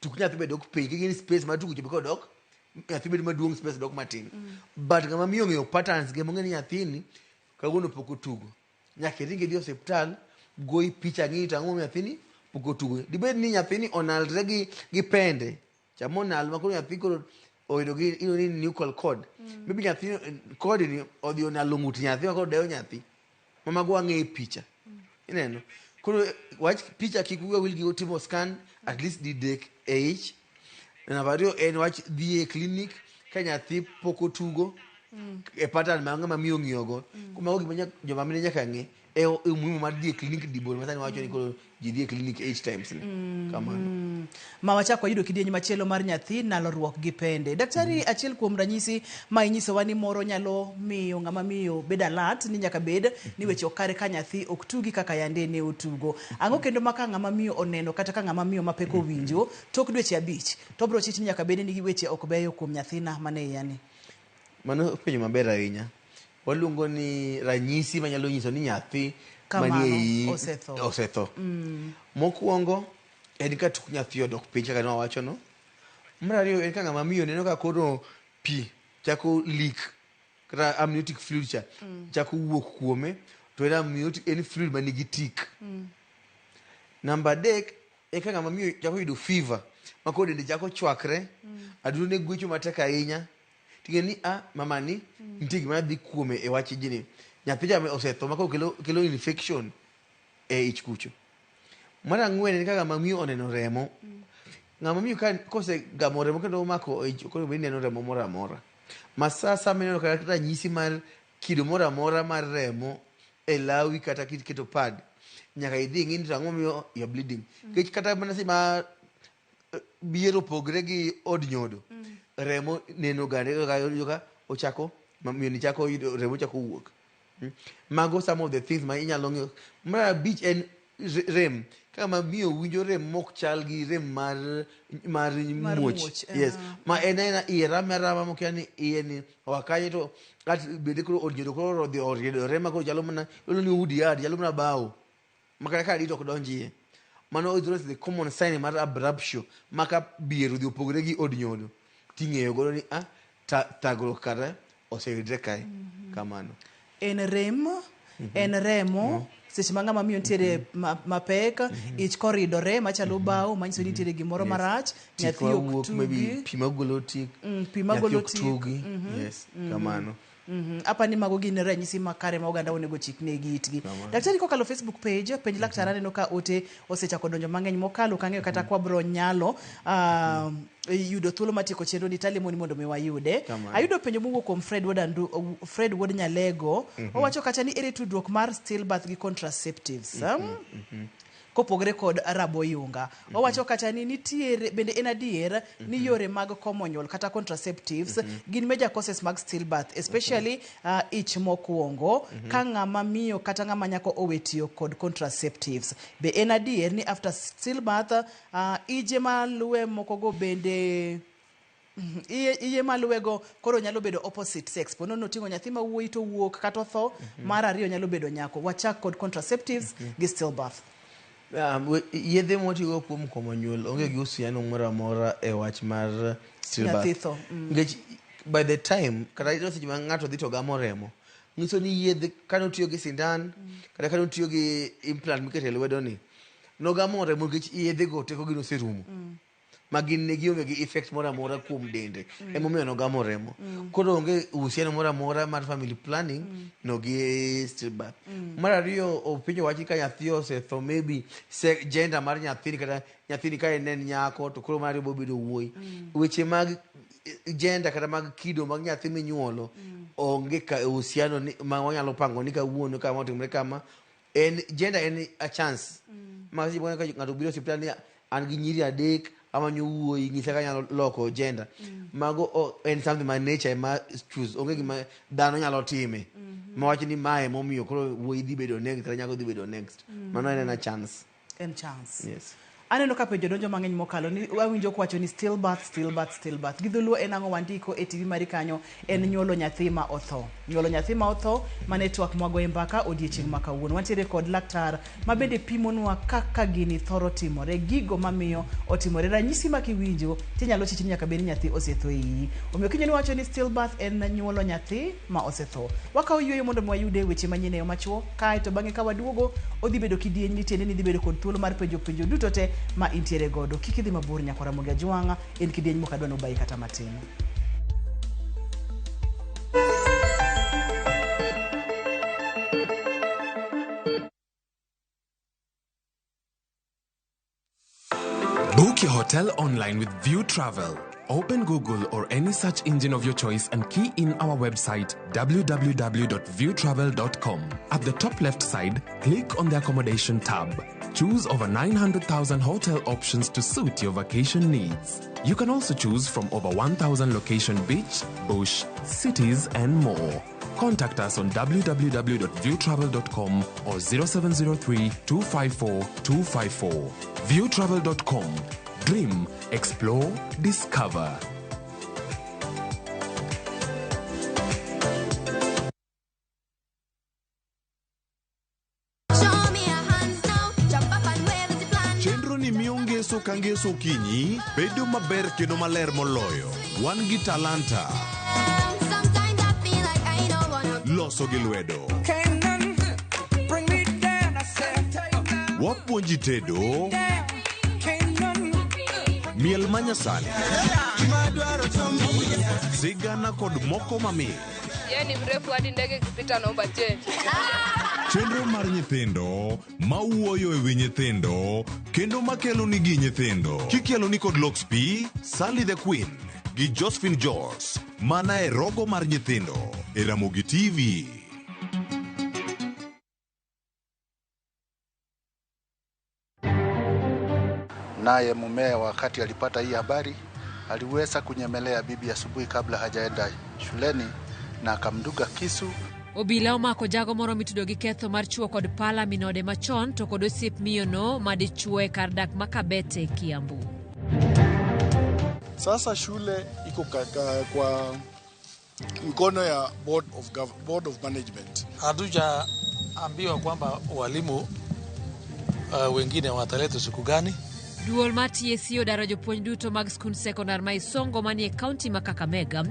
tuk nyathi be dok piny. Kik in space mar tugo chopo kodok, nyathi bedo maduong', space dok matin. But ng'ama miyo ong'eyo patterns ge, mong'e ni nyathini kawuono pok otugo. Nyaka iring idhi osiptal, goyi picha, ng'i to ang'o momiyo nyathini pok otugo. Dibed ni nyathini onalre gi pende. Chama onal ma koro nyathi koro oyudo gi iluongo ni nuchal cord. Maybe nyathi cord ni odhi onalo ng'ut nyathi ma koro dewo nyathi. Ma mago wang'e e picha. Ineno? Koro wach picha kik wiwa wil gi timo scan at least didek e ich. Namba 2 en wach dhi e clinic ka nyathi pok otugo e pattern ma ng'ama miyo ong'iyogo. Mago gima joma mine nyaka ng'e e umuhimu mar dhi e clinic diboro ma sani wacho ni koro ji dhi e clinic 8 times ni. Kamano. Ma wachako wayudo kidieny machielo mar nyathi nalruok gi pende. Daktari, achiel kuom ranyisi ma inyisowa ni moro nyalo miyo ng'ama miyo bedo alert ni nyaka bed ni weche ok kare ka nyathi ok tugi kaka yande ne otugo. Ang'o kendo ma ka ng'ama miyo oneno kata ka ng'ama miyo mapek owinjo tok dweche 5 to obiro chich ni nyaka bed ni weche ok beyo kuom nyathina mane iya ni? Mano penjo maber ahinya. Waluongo ni ranyisi manyalo nyiso ni nyathi Kamano, manie iyi osetho. Osetho. Mokwongo en ka tuk nyathi odok piny kaka ne wawacho no. Mar ariyo en ka ng'ama miyo neno ka koro pi chako leak kata amniotic fluid cha chako wuok kuome, to en amniotic en fluid manigi tik. Namba 3 en ka ng'ama miyo chako yudo fever ma koro dende chako chwakre, adundo ne gwecho matek ahinya. Ting'e ni a mama ni nitie gima dhi kuome e wach ijni. Nyathi cha osetho ma koro kelo infection e ich kucho. Mar 4 en ka ng'ama miyo oneno remo. Ng'ama miyo ka kosegamo remo kendo omako ich, ok onego bed ni neno remo moro amora. Ma sa asaya mineno kata ranyisi mar kido moro amora mar remo e lawi kata kiketo pad, nyaka idhi ing'i ni to ang'o momiyo you are bleeding. Nikech kata mana seche ma bier opogre gi od nyodo, remo neno gande ka ochako miyo ni chako yudo remo chako wuok. Mago some of the things ma inyalo ng'iyo. Mar 5 en rem. Ka ng'ama miyo winjo rem mok chal gi rem mar Mar muoch. muoch, Yes. Ma en aena iye rame arama mokia ni iye ni oa kanye, to at bende koro od nyodo koro odhi oriedore ma koro chalo mana iluongo ni wood yard, chalo mana bao ma kata ka adito ok donj iye. Mano is always the common sign mar abruptio, ma ka bier odhi opogore gi od nyodo ting'eyo godo ni a thagruok kare oseyudre kae. Kamano. En rem, en remo, seche ma ng'ama miyo nitiere mapek, ich koridore machalo bao manyiso ni nitiere gimoro marach, Tik nyathi ok mawuok, maybe tugi. pi magolo tik. Pi magolo nyathi ok tik. tugi. Yes, kamano. Apa ni mago gin ranyisi makare ma oganda onego chik ne gi itgi. Daktari, kokalo Facebook page Penj Laktar, aneno ka ote osechako donjo mang'eny mokalo kang'eyo kata kwa bro nyalo yudo thuolo mar tieko chenro ni talemo ni mondo mi wayude. Kamano. Ayudo penjo mowuok kuom Fred Wuod Fred Wuod Nyalego. Owacho kacha ni ere tudruok mar stillbirth gi contraceptives? Kopogre kod raboyunga. Owacho kacha ni nitiere bende en adier ni yore mag komo nyuol kata contraceptives gin major causes mag stillbirth, especially ich mokwongo, ka ng'ama miyo kata ng'ama nyako owe tiyo kod contraceptives. Be en adier ni after stillbirth ije maluwe mokogo bende Iye, iye maluwego koro nyalo bedo opposite sex. Po nono oting'o nyathi ma wuoyi to wuok kata otho, mar ariyo nyalo bedo nyako. Wachak kod contraceptives gi stillbirth. Yedhe mwatiyogo kuom komo nyuol onge gi uhusiano moro amora e wach mar stillbirth. Nyathi tho. Nikech by the time kata iyudo seche ma ng'ato dhi to gamo remo, nyiso ni yedhe kane otiyo gi sindan kata kane otiyo gi implant miketo e lwedo ni, nogamo remo nikech yedhe go tekogi noserumo. Ma gin ne gionge gi effect moro amora kuom dende. Emomiyo nogamo remo. Koro onge uhusiano moro amora mar family planning no gi stillbirth. Mar ariyo, openjo wach ni ka nyathi osetho, maybe gender mar nyathini kata nyathini ka en nyako to koro mar ariyo biro bedo wuoyi. Weche mag gender kata mag kido mag nyathi minyuolo onge ka uhusiano ni ma wanyalo pango ni kawuono kama otimore kama. En gender en a chance. Ma seche moko ka ng'ato obiro e osiptal ni an gi nyiri adek amanyo wuoyi nyisa ka anyalo loko gender. Mago en something ma nature ema choose. Onge gima dhano nyalo time. Mawach ni mae emomiyo koro wuoyi dhi bedo next kata nyako dhi bedo next. Mano en a chance. En chance. Yes. Aneno ka penjo donjo mang'eny mokalo ni awinjo kwacho ni stillbirth, stillbirth, stillbirth. Gi dholuo en ang'o wandiko e TV mari kanyo en nyuolo nyathi ma otho. Nyuolo nyathi ma otho mane twak mwagoye mbaka odiechieng' ma kawuono. Wantiere kod laktar ma bende pimonwa kaka gini thoro timore, gigo mamiyo otimore, ranyisi ma kiwinjo tinyalo chich ni nyaka bed ni nyathi osetho e iyi. Omiyo kinyo ni wacho ni stillbirth en nyuolo nyathi ma osetho. Wakawo yueyo mondo mi wayude weche manyien e yo machuok, kae to bang'e ka waduogo odhi bedo kidieny ni tiende ni idhi bedo kod thuolo mar penjo penjo duto te ma intiere godo. Kik idhi mabor nyakwar Ramogi Ajwang'a, en kidieny mok adwa nobayi kata matin. Book your hotel online with View Travel. Open Google or any search engine of your choice and key in our website www.viewtravel.com. At the top left side, click on the accommodation tab. Choose over 900,000 hotel options to suit your vacation needs. You can also choose from over 1,000 location beach, bush, cities, and more. Contact us on www.viewtravel.com or 0703 254 254. Viewtravel.com. Dream, explore, discover. Chenro ni miyo ngeso ka ngeso okinyi bedo maber kendo maler moloyo. Wan gi talanta. Loso gi lwedo. Wapuonji tedo. Miel manyasani. Sigana kod moko mamit. Yeye ni mrefu hadi ndege ikipita naomba change. Chenro mar nyithindo mawuoyo e wi nyithindo kendo makelo nigi nyithindo. Kikelo ni kod Lox P, Sally the Queen gi Josephine Jos mana e rogo mar nyithindo e Ramogi TV. Naye mumewe wakati alipata hii habari aliweza kunyemelea bibi asubuhi kabla hajaenda shuleni na akamduga kisu. Obila omako jago moro mitudo gi ketho mar chuo kod pala minode machon to kod osiep miyono madichuo e kar dak ma Kabete, Kiambu. Sasa shule iko kwa mikono ya board of management. Hatujaambiwa kwamba walimu wengine wataletwa siku gani. Duol mar TSC odaro jopuonj duto mag skund sekondar ma Isongo manie kaunti ma Kakamega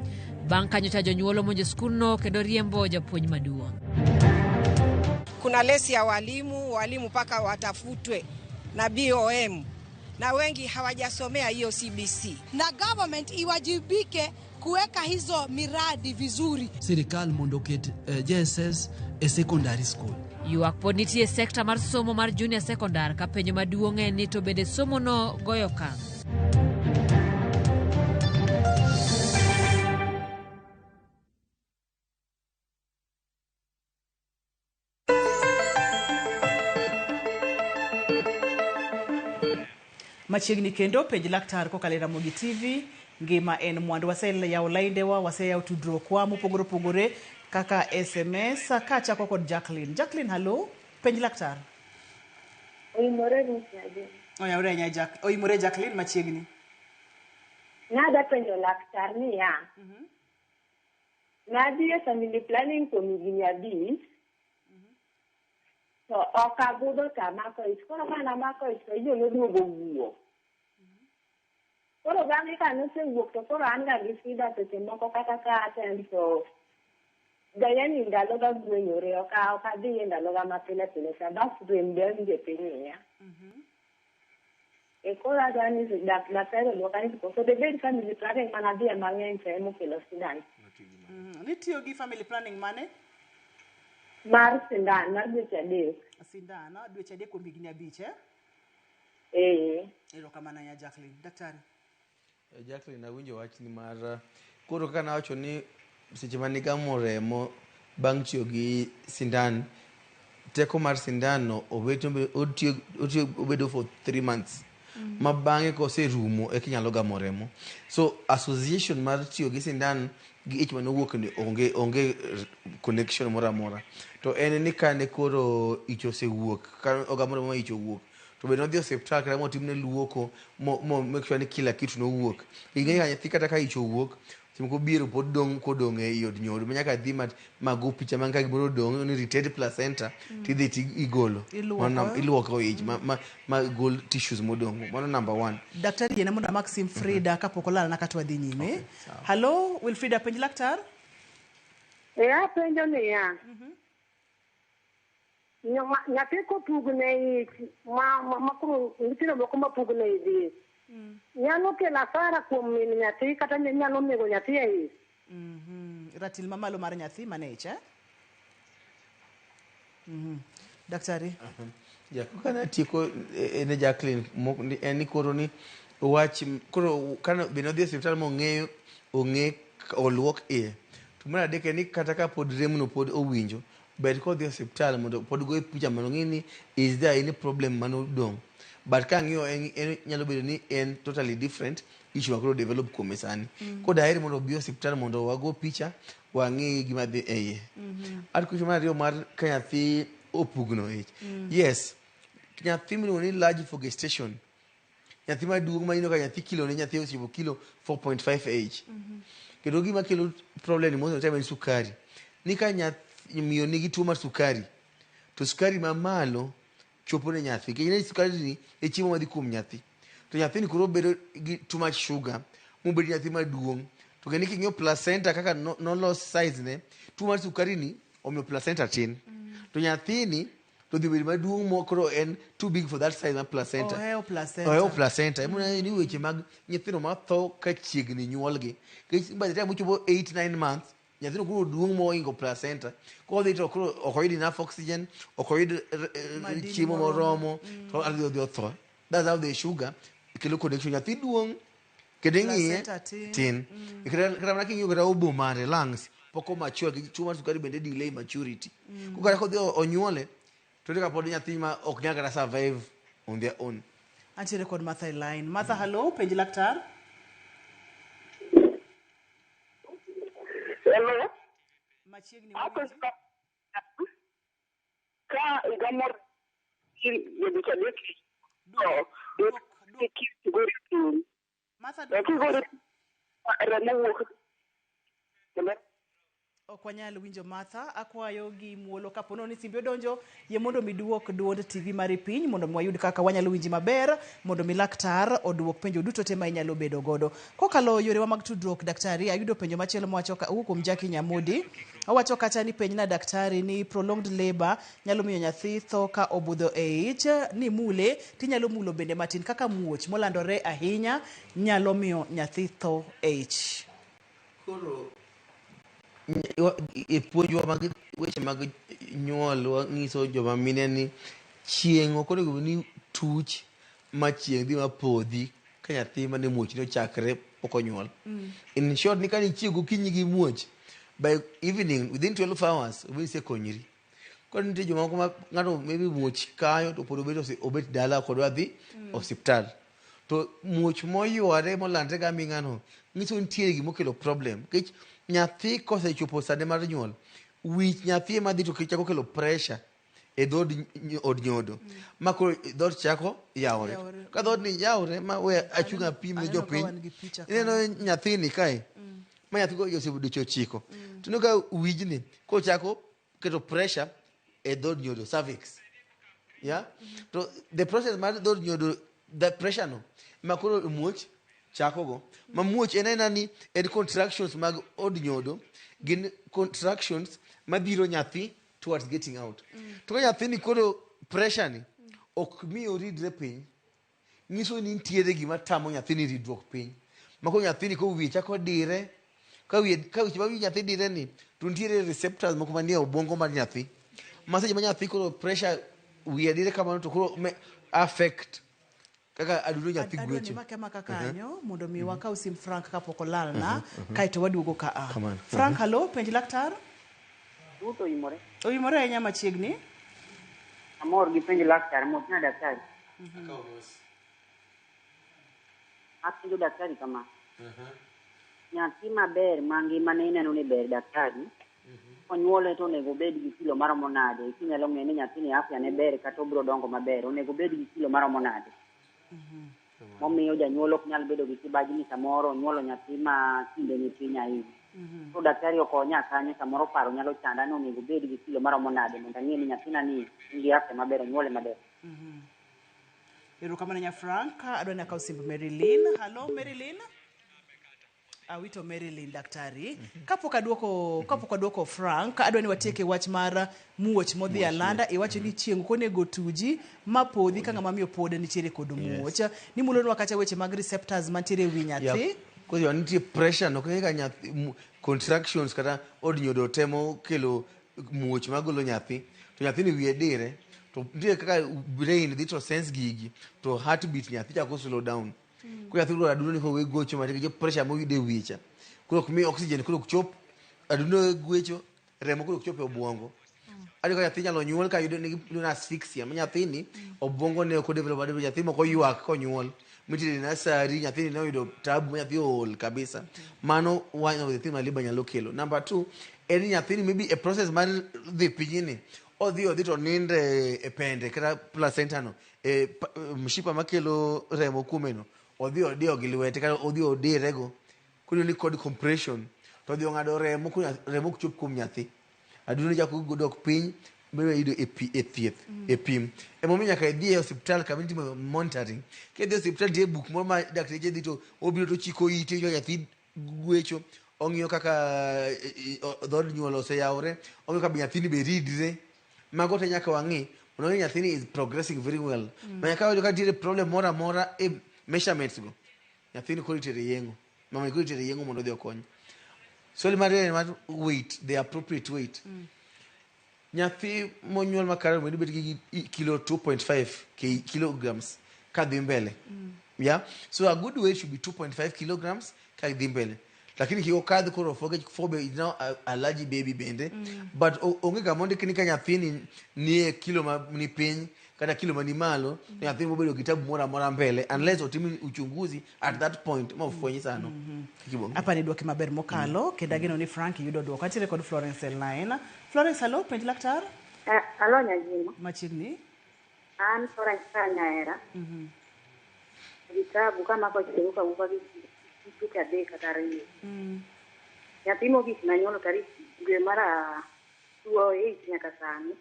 bang' ka nyocha jonyuol omonjo skundno kendo riembo japuonj maduong'. Kuna lesi ya walimu, walimu mpaka watafutwe na BOM na wengi hawajasomea hiyo CBC. Na government iwajibike kuweka hizo miradi vizuri. Sirikal mondo oket JSS e secondary school. Ywak pod nitie e sekta mar somo mar junior secondary ka penjo maduong' en ni to bende somono goyo okang'. Machiegni kendo penj laktar kokalo e Ramogi TV. Ngima en mwandu. Waseyawo laindewa, waseyawo tudruokwa mopogore opogore kaka SMS. Kachako kod Jacqueline. Jacqueline, hello. Penj laktar. Oimore Ruth Nyajing. Oyawore ahinya Jack. Oimore Jacqueline machiegni. Nadwa penjo laktar niya. Nadhi e family planning kuom higni 5. To ok abudho to amako ich. Koro ka namako ich to ijno noduogo wuok. Koro bang'e ka nosewuok to koro an ga gi shida seche moko kata ka attend to yani ndaloga gwenyore ok adhi e ndaloga mapile pile cha bas rem be awinjo e piny iya. E koro adwa ni daktari odwoka ni koso debed family planning mana adhiye mang'eny to emokelo shida ni. Nitiyo gi family planning mane? Mar sindan mar dweche 3. Sindan dweche 3 kuom higni 5 eh? Eh. Erokamano ya Jacqueline. Daktari. Jacqueline, awinjo wachni mar koro kaka nawacho ni seche mane igamo remo bang' tiyo gi sindan, teko mar sindan no obedo for 3 months. Ma bang'e koserumo eka inyalo gamo remo. So association mar tiyo gi sindan gi ich mane owuok ni onge connection moro amora. To en ni kane koro ich osewuok, ka ogamo remo ma ich owuok, to be nodhi osiptal kata motimne luoko mo make sure ni kila kitu nowuok. Ing'e ka nyathi kata ka ich owuok, seche moko biero pod dong' kodong' e od nyodo ma nyaka dhi ma go picha man ka gimoro odong' ni retained placenta tidhi ti igolo. Iluoko. Iluoko ich ma gol tissues modong'. Mano number 1. Daktari yiena mondo amak sim Frida kapok olalna kata wadhi nyime. Hello, Wilfrida, penj laktar. Apenjo niya. Nyathi kopugne ich ma koro nyithindo moko mapugne ich nyalo kelo asara kuom min nyathi kata nyalo nego nyathi e ich. Ratil mamalo mar nyathi mane ich, eh? Daktari. Ja, kaka natieko ne Jacqueline, en ni koro ni wach koro kano be nodhi e osiptal mong'eyo ong'e oluok iye. To mar adek en ni kata ka pod remno pod owinjo, ber kodhi e osiptal mondo pod goye picha mondo ong'e ni is there any problem manodong'. But ka ang'iyo en nyalo bedo ni en totally different issue ma koro develop kuome sani. Koro daher mondo obi e osiptal mondo wago picha wang'i gima dhi e iye. At question mar ariyo mar ka nyathi opugno ich. Yes, nyathi miluongo ni large for gestation. Nyathi maduong' ma ineno ka nyathi kilo ne nyathi ochopo kilo 4.5 e ich. Kendo gima kelo problem ni most of the time en sukari. Ni ka nyathi miyo nigi tuo mar sukari, to sukari mamalo chopo ne nyathi. Nikech ne sukari ni e chiemo madhi kuom nyathi. To nyathini koro bedo gi too much sugar, mobed nyathi maduong'. To kendo king'iyo placenta kaka nolos size ne, tuo mar sukari ni omiyo placenta tin. To nyathini to dhi bedo maduong' mo koro en too big for that size mar placenta. Ohewo placenta. Ohewo placenta. Emomiyo ni weche mag nyithindo matho ka chiegni nyuolgi. Nikech by the time ochopo 8-9 months, nyathino koro duong' mohingo placenta. Kodhi to koro ok oyud enough oxygen, ok oyud chiemo moromo, to odhi otho. That's how the sugar kelo connection. Nyathi duong' kendo ing'iye Placenta tin. tin. Kata mana king'iyo kata obo mare lungs pok o mature nikech tuo mar sukari bende delay maturity. Koro kata kodhi onyuole to iyudo ka pod nyathi ma ok nyal kata survive on their own. Antiere kod Martha e line. Martha, hello, penj laktar. Hello. Machiegni Ako ka higa moro dweche 3 to gori piny. Martha, Kigori remo wuok. Ok wanyal winjo Martha, akwayo gi muolo kapo ni simbi odonjo, yie mondo mi duok duond TV mari piny mondo mi wayud kaka wanyalo winji maber, mondo mi laktar oduok penjo duto te ma inyalo bedo godo. Kokalo yorewa mag tudruok, daktari, ayudo penjo machielo mawacho owuok kuom Jackie Nyamodi. Owacho kacha ni penjna daktari ni prolonged labor nyalo miyo nyathi tho ka obudho e ich, ni mule tinyalo mulo bende matin kaka muoch molandore ahinya nyalo miyo nyathi tho e ich. Koro e puonjwa mag weche mag nyuol wang'iso joma mine ni chieng' ok onego bed ni tuch ma chieng' dhi mapodhi ka nyathi mane muoch ni ochakre pok onyuol. In short ni ka nichiew gokinyi gi muoch, by evening within 12 hours obe isekonyri. Koro nitie jomoko ma ng'ato maybe muoch kayo to pod obet dala ok odwa dhi osiptal. To muoch moyware molandre ga ming'ano nyiso ni nitie gimokelo problem. Nikech nyathi kosechopo sane mar nyuol, wich nyathi ema dhi to chako kelo pressure e e dhood od nyodo ma koro dhoot chako yawore. Yawore. Ka dhood ni yawore ma we achung' apim ne Aneno ka jopiny. wan gi picha Ineno nyathini kae ma nyathi go osebedo 9 to ineno ka wijni kochako keto pressure e dhood nyodo cervix. Yeah? To the process mar dhood nyodo the pressure no ma koro muoch chakogo. Ma muoch en aena ni en contractions mag od nyodo gin contractions mabiro nyathi towards getting out. To ka nyathini koro pressure ni ok mi oridre piny nyiso ni nitiere gima tamo nyathini ridruok piny. Ma koro nyathini ko wiye chako dire ka wiye ka weche ma wi nyathi dire ni to nitiere receptors moko manie obwongo mar nyathi. Ma seche ma nyathi koro pressure wiye dire kamano to koro me affect kaka adundo nyathi Adwa ni gwecho. make maka kanyo mondo mi wakaw sim Frank kapok olalna kaeto waduogo ka a. Kamano. Frank, halo, penj laktar. Ruto oimore. Oimore ahinya machiegni. Amor gi penjo laktar, mosna daktari. Apenjo daktari kama. Nyathi maber ma ngimane ineno ni ber daktari, konyuole to onego obed gi kilo maromo nade? Kinyalo ng'eyo ni nyathini afya ne ber kata obiro dongo maber, onego obed gi kilo maromo nade? Momiyo janyuol ok nyal bedo gi kibaji ni samoro onyuolo nyathi ma kinde ni piny ahinya. To daktari okonya kanyo, samoro paro nyalo chanda ni onego obed gi kilo maromo nade mondo ang'e ni nyathina ni nigi afya maber, onyuole maber. Erokamano nya Frank, adwa ni akaw simb Marilyn. Halo Marilyn. Awito Marilyn daktari. Kapok aduoko kapok aduoko Frank, adwa ni watieke wach mar muoch modhi alanda. Iwacho ni chieng' ok onego tuji ma podhi ka ng'ama miyo pod nitiere kod muoch. Nimulonwa kacha weche mag receptors mantiere e wi nyathi. Yeah. Koro nitie pressure no kaka nyathi contractions kata od nyodo temo kelo muoch magolo nyathi to nyathini wiye dire to nitie kaka brain dhi to sense gigi to heartbeat nyathi chako slow down. Koro nyathi koro adundo ni kowe gocho matek nikech pressure moyudo e wiye cha koro ok mi oxygen koro ok chop adundo gwecho remo koro ok chop e obwongo. Ayudo ka nyathi nyalo nyuol ka yudo nigi nigi asphyxia ma nyathini obwongo ne ok odevelop maber nyathi moko ywak konyuol mitere e nursery nyathini ne oyudo tabu ma nyathi ool kabisa. Mano one of the thing ma labour nyalo kelo. Number two en ni nyathini maybe e process mar dhi piny ni odhi odhi to ninde e pende kata placenta no e mshipa makelo remo kuome no odhi odiyo gi lwete kata odhi odire go koro ni kod compression to odhi ong'ado remo koro remo ok chop kuom nyathi. Adundo chako dok piny miwe yudo e pi e thieth e pim. Emomiyo nyaka idhi e osiptal kama itimo monitoring. Kidhi e osiptal nitie buk moro ma dakteche dhi to obiro to ochiko ite owinjo ka nyathi gwecho, ong'iyo kaka dhood nyuol oseyawore, ong'iyo ka be nyathini be ridre. Mago te nyaka wang'i mondo wang'e ni nyathini is progressing very well. Ma nyaka wayud ka nitiere problem moro amora e measurements go, nyathini koro itere yeng'o. Mamani koro itere yeng'o mondo odhi okony. Swali mar ariyo en mar weight, the appropriate weight. Nyathi monyuol makare onego obed gi kilo 2.5 kilograms kadhi mbele. Yeah? So a good weight should be 2.5 kilograms kadhi mbele. Lakini kik okadh koro 4 nikech 4 be is now a large baby bende. But onge kama ondik ni ka nyathini nie kilo ma ni piny kata kilo ma ni malo, to nyathini bobedo gi tabu moro amora mbele unless otim uchunguzi at that point ma ofweny sano. Kibonge. Apa ni dwoki maber mokalo kendo ageno ni Frank yudo dwoko. Antiere kod Florence e line. Florence, halo, penj laktar. Alo Nyajimo. Machiegni. An Florence ka Nyaera. Vitabu kamako chieng' kawuok gi dweche 3 kata 2. Nyathi mogik nanyuolo tarik dwe mar 8 nyaka sani.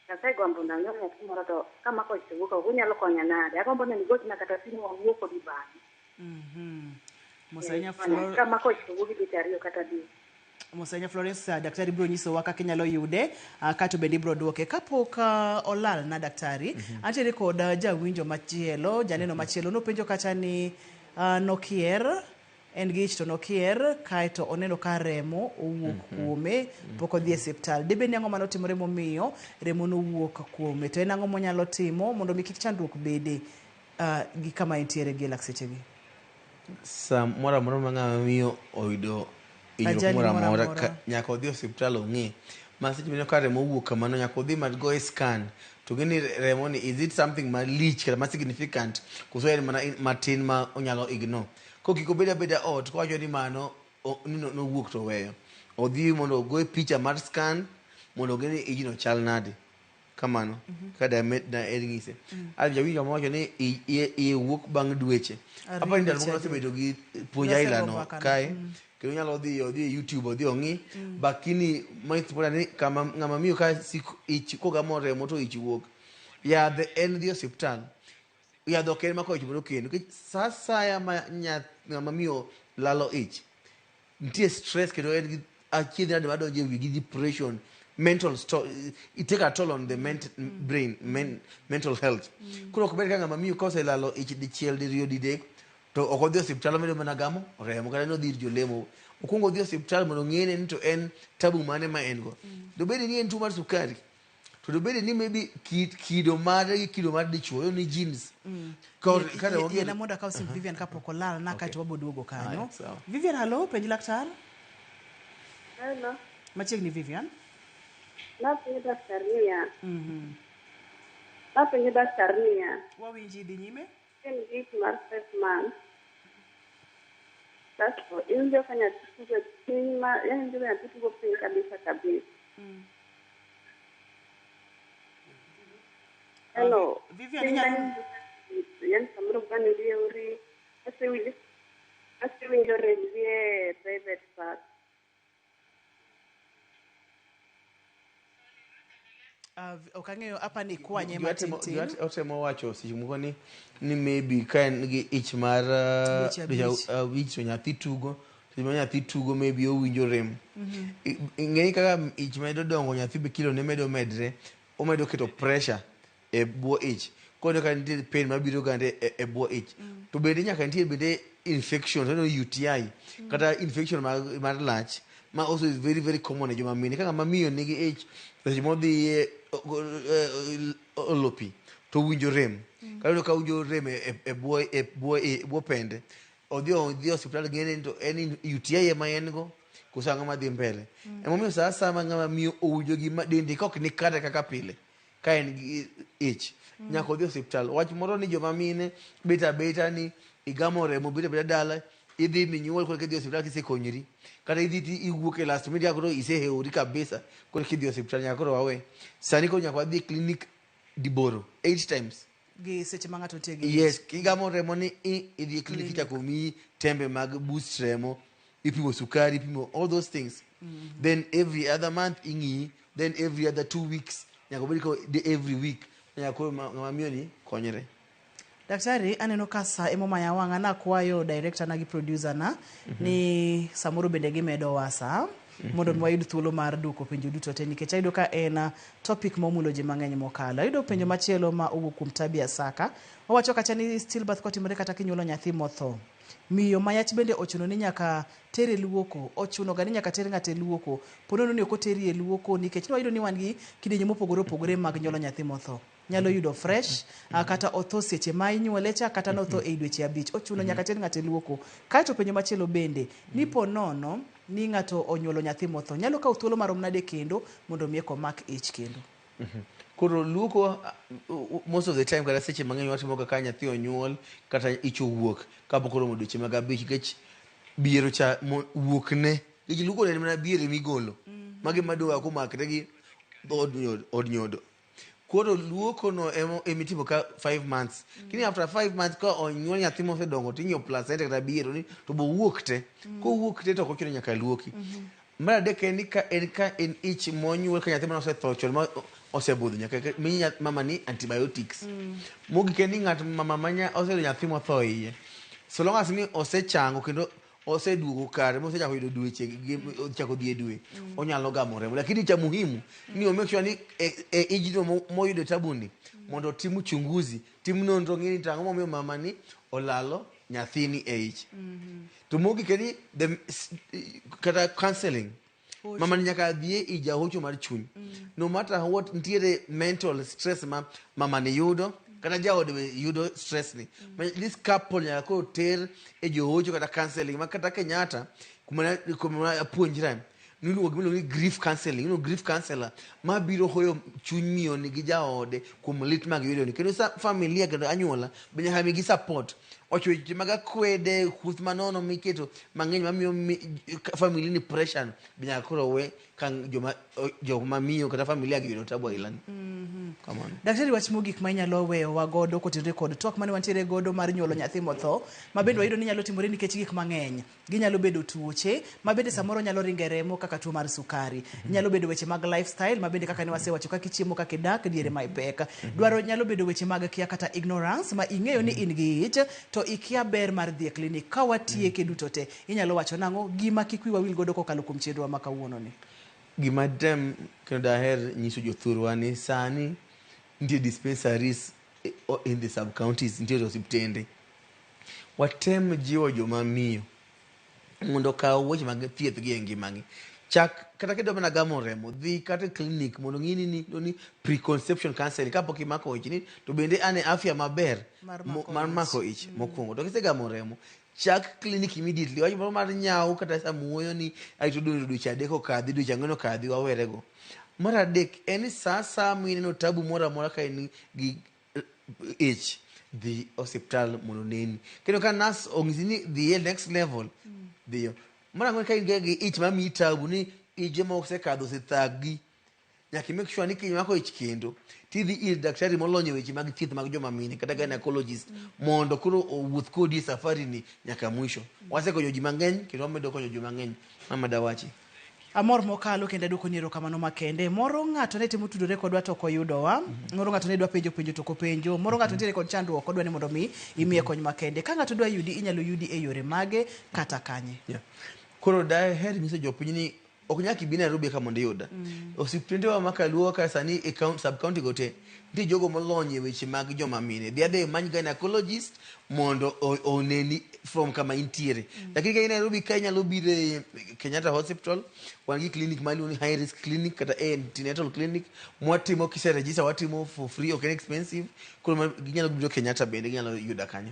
Nyasaye gombo mondo anyuol nyathi moro to kamako chieng' kawuok unyalo konya nade? Agombo ni igochna kata simu wawuo kodi bang'e. Mos ahinya Flor Kamako chieng' wuok gi dweche 2 kata 3. Mos ahinya Florence, daktari biro nyisowa kaka inyalo yude kato bende ibiro duoke. Kapok olal na daktari, antiere kod jawinjo machielo, janeno machielo nopenjo kacha ni nokier, en gi ich to nokier, kaeto oneno ka remo owuok kuome, pok odhi e osiptal. Dibed ni ang'o manotimore momiyo remo nowuok kuome? To en ang'o monyalo timo mondo mi kik chandruok bede gi kama entiere gi e lak sechegi? Sa moro amora ma ng'ama miyo oyudo hinyruok Ajali moro moro amora amora. nyaka odhi e osiptal ong'i. Ma seche mineno ka remo owuok kamano nyaka odhi ma goye scan to ng'e ni remo ni is it something malich kata ma significant koso en mana matin ma onyalo ignore. Koro kik obed abeda ot kowacho ni mano ni nowuok to oweyo. Odhi mondo ogoye picha mar scan mondo ong'e ni ijno chal nade. Kamano. Ka daher ng'ise. Jawinjo mawacho ni iye wuok bang' dweche. Ariyo, Aparo ni ndalo dweche moko adek. wasebedo gi puonj Nosego aila no mbakano. kae. Kendo inyalo dhi odhi e YouTube odhi ong'i. Lakini most important ni kama ng'ama miyo ka sik ich kogamo remo to ich wuok. Yadhe en dhi osiptal. Yadh ok en mako ich mondo kendo. Nikech sa asaya ma ng'ama miyo lalo ich, nitie stress kendo en gi achiedh nade madonjo e wi gi depression, mental it take a toll on the brain, mental health. Koro ok ber ka ng'ama miyo koselalo ich dichiel, diriyo, didek, to ok odhi osiptal omedo mana gamo remo kata nodhi ir jolemo. Okwongo odhi osiptal mondo ong'ene ni to en tabu mane ma en go. Dobed ni en tuo mar sukari, to dobed ni maybe kido mare gi kido mar dichuo, ni genes. Yiena mondo akaw sim Vivian kapok olal na kaeto wabo duogo kanyo. Aya, sawa. Vivian, hello, penj laktar. Hello. Machiegni Vivian. Napenjo daktar niya. Napenjo daktar niya. Wawinji, dhi nyime. En gik mar 5 months. Kasto iwinjo ka nyathi tugo piny ma yani iwinjo ka nyathi tugo piny kabisa kabisa. Hello. Vivian, inyalo Yani samoro bani riewri asewinjo rem gi e private part. Ok ang'eyo apa ni kwanye matin tin. Otemo wacho seche moko ni maybe ka en gi ich mar Dweche dweche 5. 5 to nyathi tugo, seche ma nyathi tugo maybe owinjo rem. Ing'eni kaka ich medo dongo nyathi be kilo ne medo medre, omedo keto pressure e bwo ich. Koro ka nitie pain mabiro gande e bwo ich. To bende nyaka nitie bende infection, to UTI, kata infection mar lach, ma also is very very common e joma mine. Ka ng'ama miyo nigi ich, seche modhi olo pi, to owinjo rem. Kata ka owinjo rem e bwo pende, odhi osiptal ng'e ni to en UTI ema en go, koso ang'o madhi mbele. Emomiyo sa asaya ma ng'ama miyo owinjo gima dende ka ok ni kare kaka pile, ka en gi ich, nyaka odhi osiptal. Wach moro ni joma mine bet abeta ni igamo remo, bet abeta dala, idhi minyuol koro idhi osiptal kisekonyri. Kata idhi ti iwuok e last minute koro isehewori kabisa, koro kidhi osiptal nyaka koro wawe. Sani koro nyaka wadhi e clinic diboro, 8 times. Gi seche ma ng'ato nitie gi ich. Yes, kigamo remo ni idhi e clinic ichako miyi tembe mag boost remo, ipimo sukari, ipimo all those things. Then every other month ing'iyi, then every other 2 weeks, nyaka obed ko every week, nyaka koro ng'ama miyo ni konyre. Daktari, aneno ka sa emomaya wang'a nakwayo director na gi producer na ni samoro bende gimedowa sa mondo mi wayud thuolo mar duoko penjo duto te nikech ayudo ka en topic momulo ji mang'eny mokalo. Ayudo penjo machielo ma owuok kuom Tabia Saka. Owacho kacha ni stillbirth kotimore kata kinyuolo nyathi motho. Miyo ma yach bende ochuno ni nyaka tere luoko, ochuno ga ni nyaka ter ng'ato e luoko. Ponono ni ok oteri e luoko nikech nwayudo ni wan gi kidienje mopogore opogore mag nyuolo nyathi motho. Nyalo yudo fresh, kata otho seche ma inyuole cha kata notho ei dweche 5. Ochuno nyaka ter ng'ato e luoko. Kaeto penjo machielo bende, ni po nono ni ng'ato onyuolo nyathi motho, nyalo kawo thuolo marom nade kendo mondo mi eka omak ich kendo? Koro luoko most of the time kata seche mang'eny watimo ga ka nyathi onyuol kata ich owuok kapok oromo dweche mag 5 nikech biero cha wuok ne nikech luoko en mana biere migolo magi madowa komakre gi od nyodo. Koro luoko no emitimo ka 5 months. Kini after 5 months ka onyuol nyathi mosedongo ting'iyo placenta kata biero ni to bo wuok te. Kowuok te to ok ochuno nyaka luoki. Mar adek en ni ka en ich monyuol ka nyathi mane osetho chon ma osebudho nyaka mi mama ni antibiotics. Mogik en ni ng'at mama ma oseyudo nyathi motho e iye. So long as ni osechango kendo oseduogo kare mosechako yudo dweche gi ochako dhi e dwe onyalo gamo remo lakini cha muhimu ni o make sure ni e ijno moyudo tabu ni mondo otim uchunguzi tim nonro ng'e ni to ang'o momiyo mama ni olalo nyathini e ich to mogik en ni kata counseling mama ni nyaka dhie i jahocho mar chuny no matter what nitiere mental stress ma mama ni yudo kata jaode be yudo stress ni. This couple nyaka koro ter e johocho kata counseling ma kata Kenyatta kuma apuonjra niluongo gima iluongo ni grief counseling grief counselor ma biro hoyo chuny miyo ni gi jaode kuom lit ma giyudo ni kendo sa familia kendo anyuola be nyaka migi support ocho weche mag akwede kuth manono miketo mang'eny mamiyo family ni pressure no be nyaka koro we. ka joma miyo kata familia gi yudo tabu aila ni. Kamano. Daktari, wach mogik ma inyalo weyowa godo kotenore kod twak mane wantiere godo mar nyuolo nyathi motho, ma bende wayudo ni nyalo timore nikech gik mang'eny. Ginyalo bedo tuoche, ma bende samoro nyalo ringo e remo kaka tuo mar sukari. Nyalo bedo weche mag lifestyle, ma bende kaka ne wasewacho kaka ichiemo, kaka idak diere ma ipek. Dwaro nyalo bedo weche mag kia kata ignorance ma ing'eyo ni in gi ich to ikia ber mar dhi e klinik. Ka watieke duto te, inyalo wacho nang'o gima kik wiwa wil godo kokalo kuom chenrowa ma kawuono ni? Gima tem kendo daher nyiso jothurwa ni sani nitie dispensaries in the sub counties, nitie osiptende. Watem jiwo joma miyo mondo okaw weche mag thieth gi e ngimagi. Chak kata kidwa mana gamo remo, dhi kata e clinic mondo ng'ini ni preconception counseling kapok imako ich ni to bende an e afya maber Mar mako mar ich. Mako ich mokwongo. To kisegamo remo, chak clinic immediately. Wach moro mar nyawo kata samuoyo ni aito dwe dweche 3 okadhi, dweche 4 okadhi, wawerego. Mar adek en ni sa asaya mineno tabu moro amora ka in gi ich, dhi osiptal mondo oneni. Kendo ka nas onyisi ni dhi e next level, dhiyo. Mar ang'wen, ka in gi ich mamiyi tabu ni ije ma osekadho osethagi, nyaka i make sure ni kimako ich kendo tidhi ir daktari molony e weche mag thieth mag joma mine kata gynecologist mondo koro owuoth kodi e safari ni nyaka mwisho. Wasekonyo ji mang'eny kendo wamedo konyo ji mang'eny. Mama dawachi. Amor mokalo kendo aduoko ni erokamano makende. Moro ng'ato ne temo tudore kodwa to ok oyudowa. Moro ng'ato ne dwa penjo penjo to ok openjo. Moro ng'ato nitiere kod chandruok odwa ni mondo mi imiye kony makende. Ka ng'ato dwa yudi, inyalo yudi e yore mage kata kanye? Yeah. Koro daher nyiso jopiny ni ok nyaka ibi Nairobi ka mondo iyuda. Osiptendewa ma kaluo ka sani e sub county go te nitie jogo molony e weche mag joma mine. Dhi adhi imany gynecologist mondo oneni from kama intiere. Lakini ka in Nairobi ka inyalo biro e Kenyatta Hospital, wan gi clinic ma iluongo ni high risk clinic kata antenatal clinic mwatimo kise register watimo for free, ok en expensive. Koro ginyalo biro Kenyatta bende ginyalo yuda kanyo.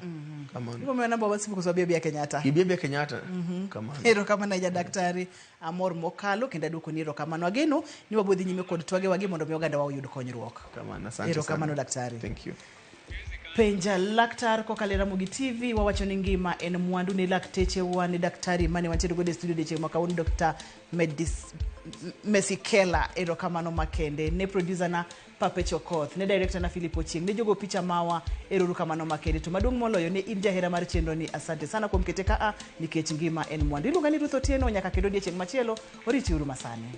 Kamano. Ibo namba wa simu koso abi abia Kenyatta? Gibi abia Kenyatta. Kamano. Erokamano ahinya daktari, amor mokalo kendo aduoko ni erokamano. Ageno ni wabiro dhi nyime kod twage wagi mondo mi oganda wa oyud konyruok. Kamano. Asante Erokamano sana. daktari. Thank you. Penja laktar kokalo e Ramogi TV wawacho ni ngima en mwandu ne laktechewa ne daktari mane wantiere godo e studio odiochieng' ma kawuono Dr. Medis Mesikela, erokamano makende ne producer na Pape Okoth, ne director na Philip Ochieng, ne jogo picha mawa, erokamano makende. To maduong' moloyo ne in jahera mar chenro ni, asante sana kuom kete kaa nikech ngima en mwandu. Iluonga ni Ruth Otieno, nyaka kendo odiochieng' machielo, oriti uru masani.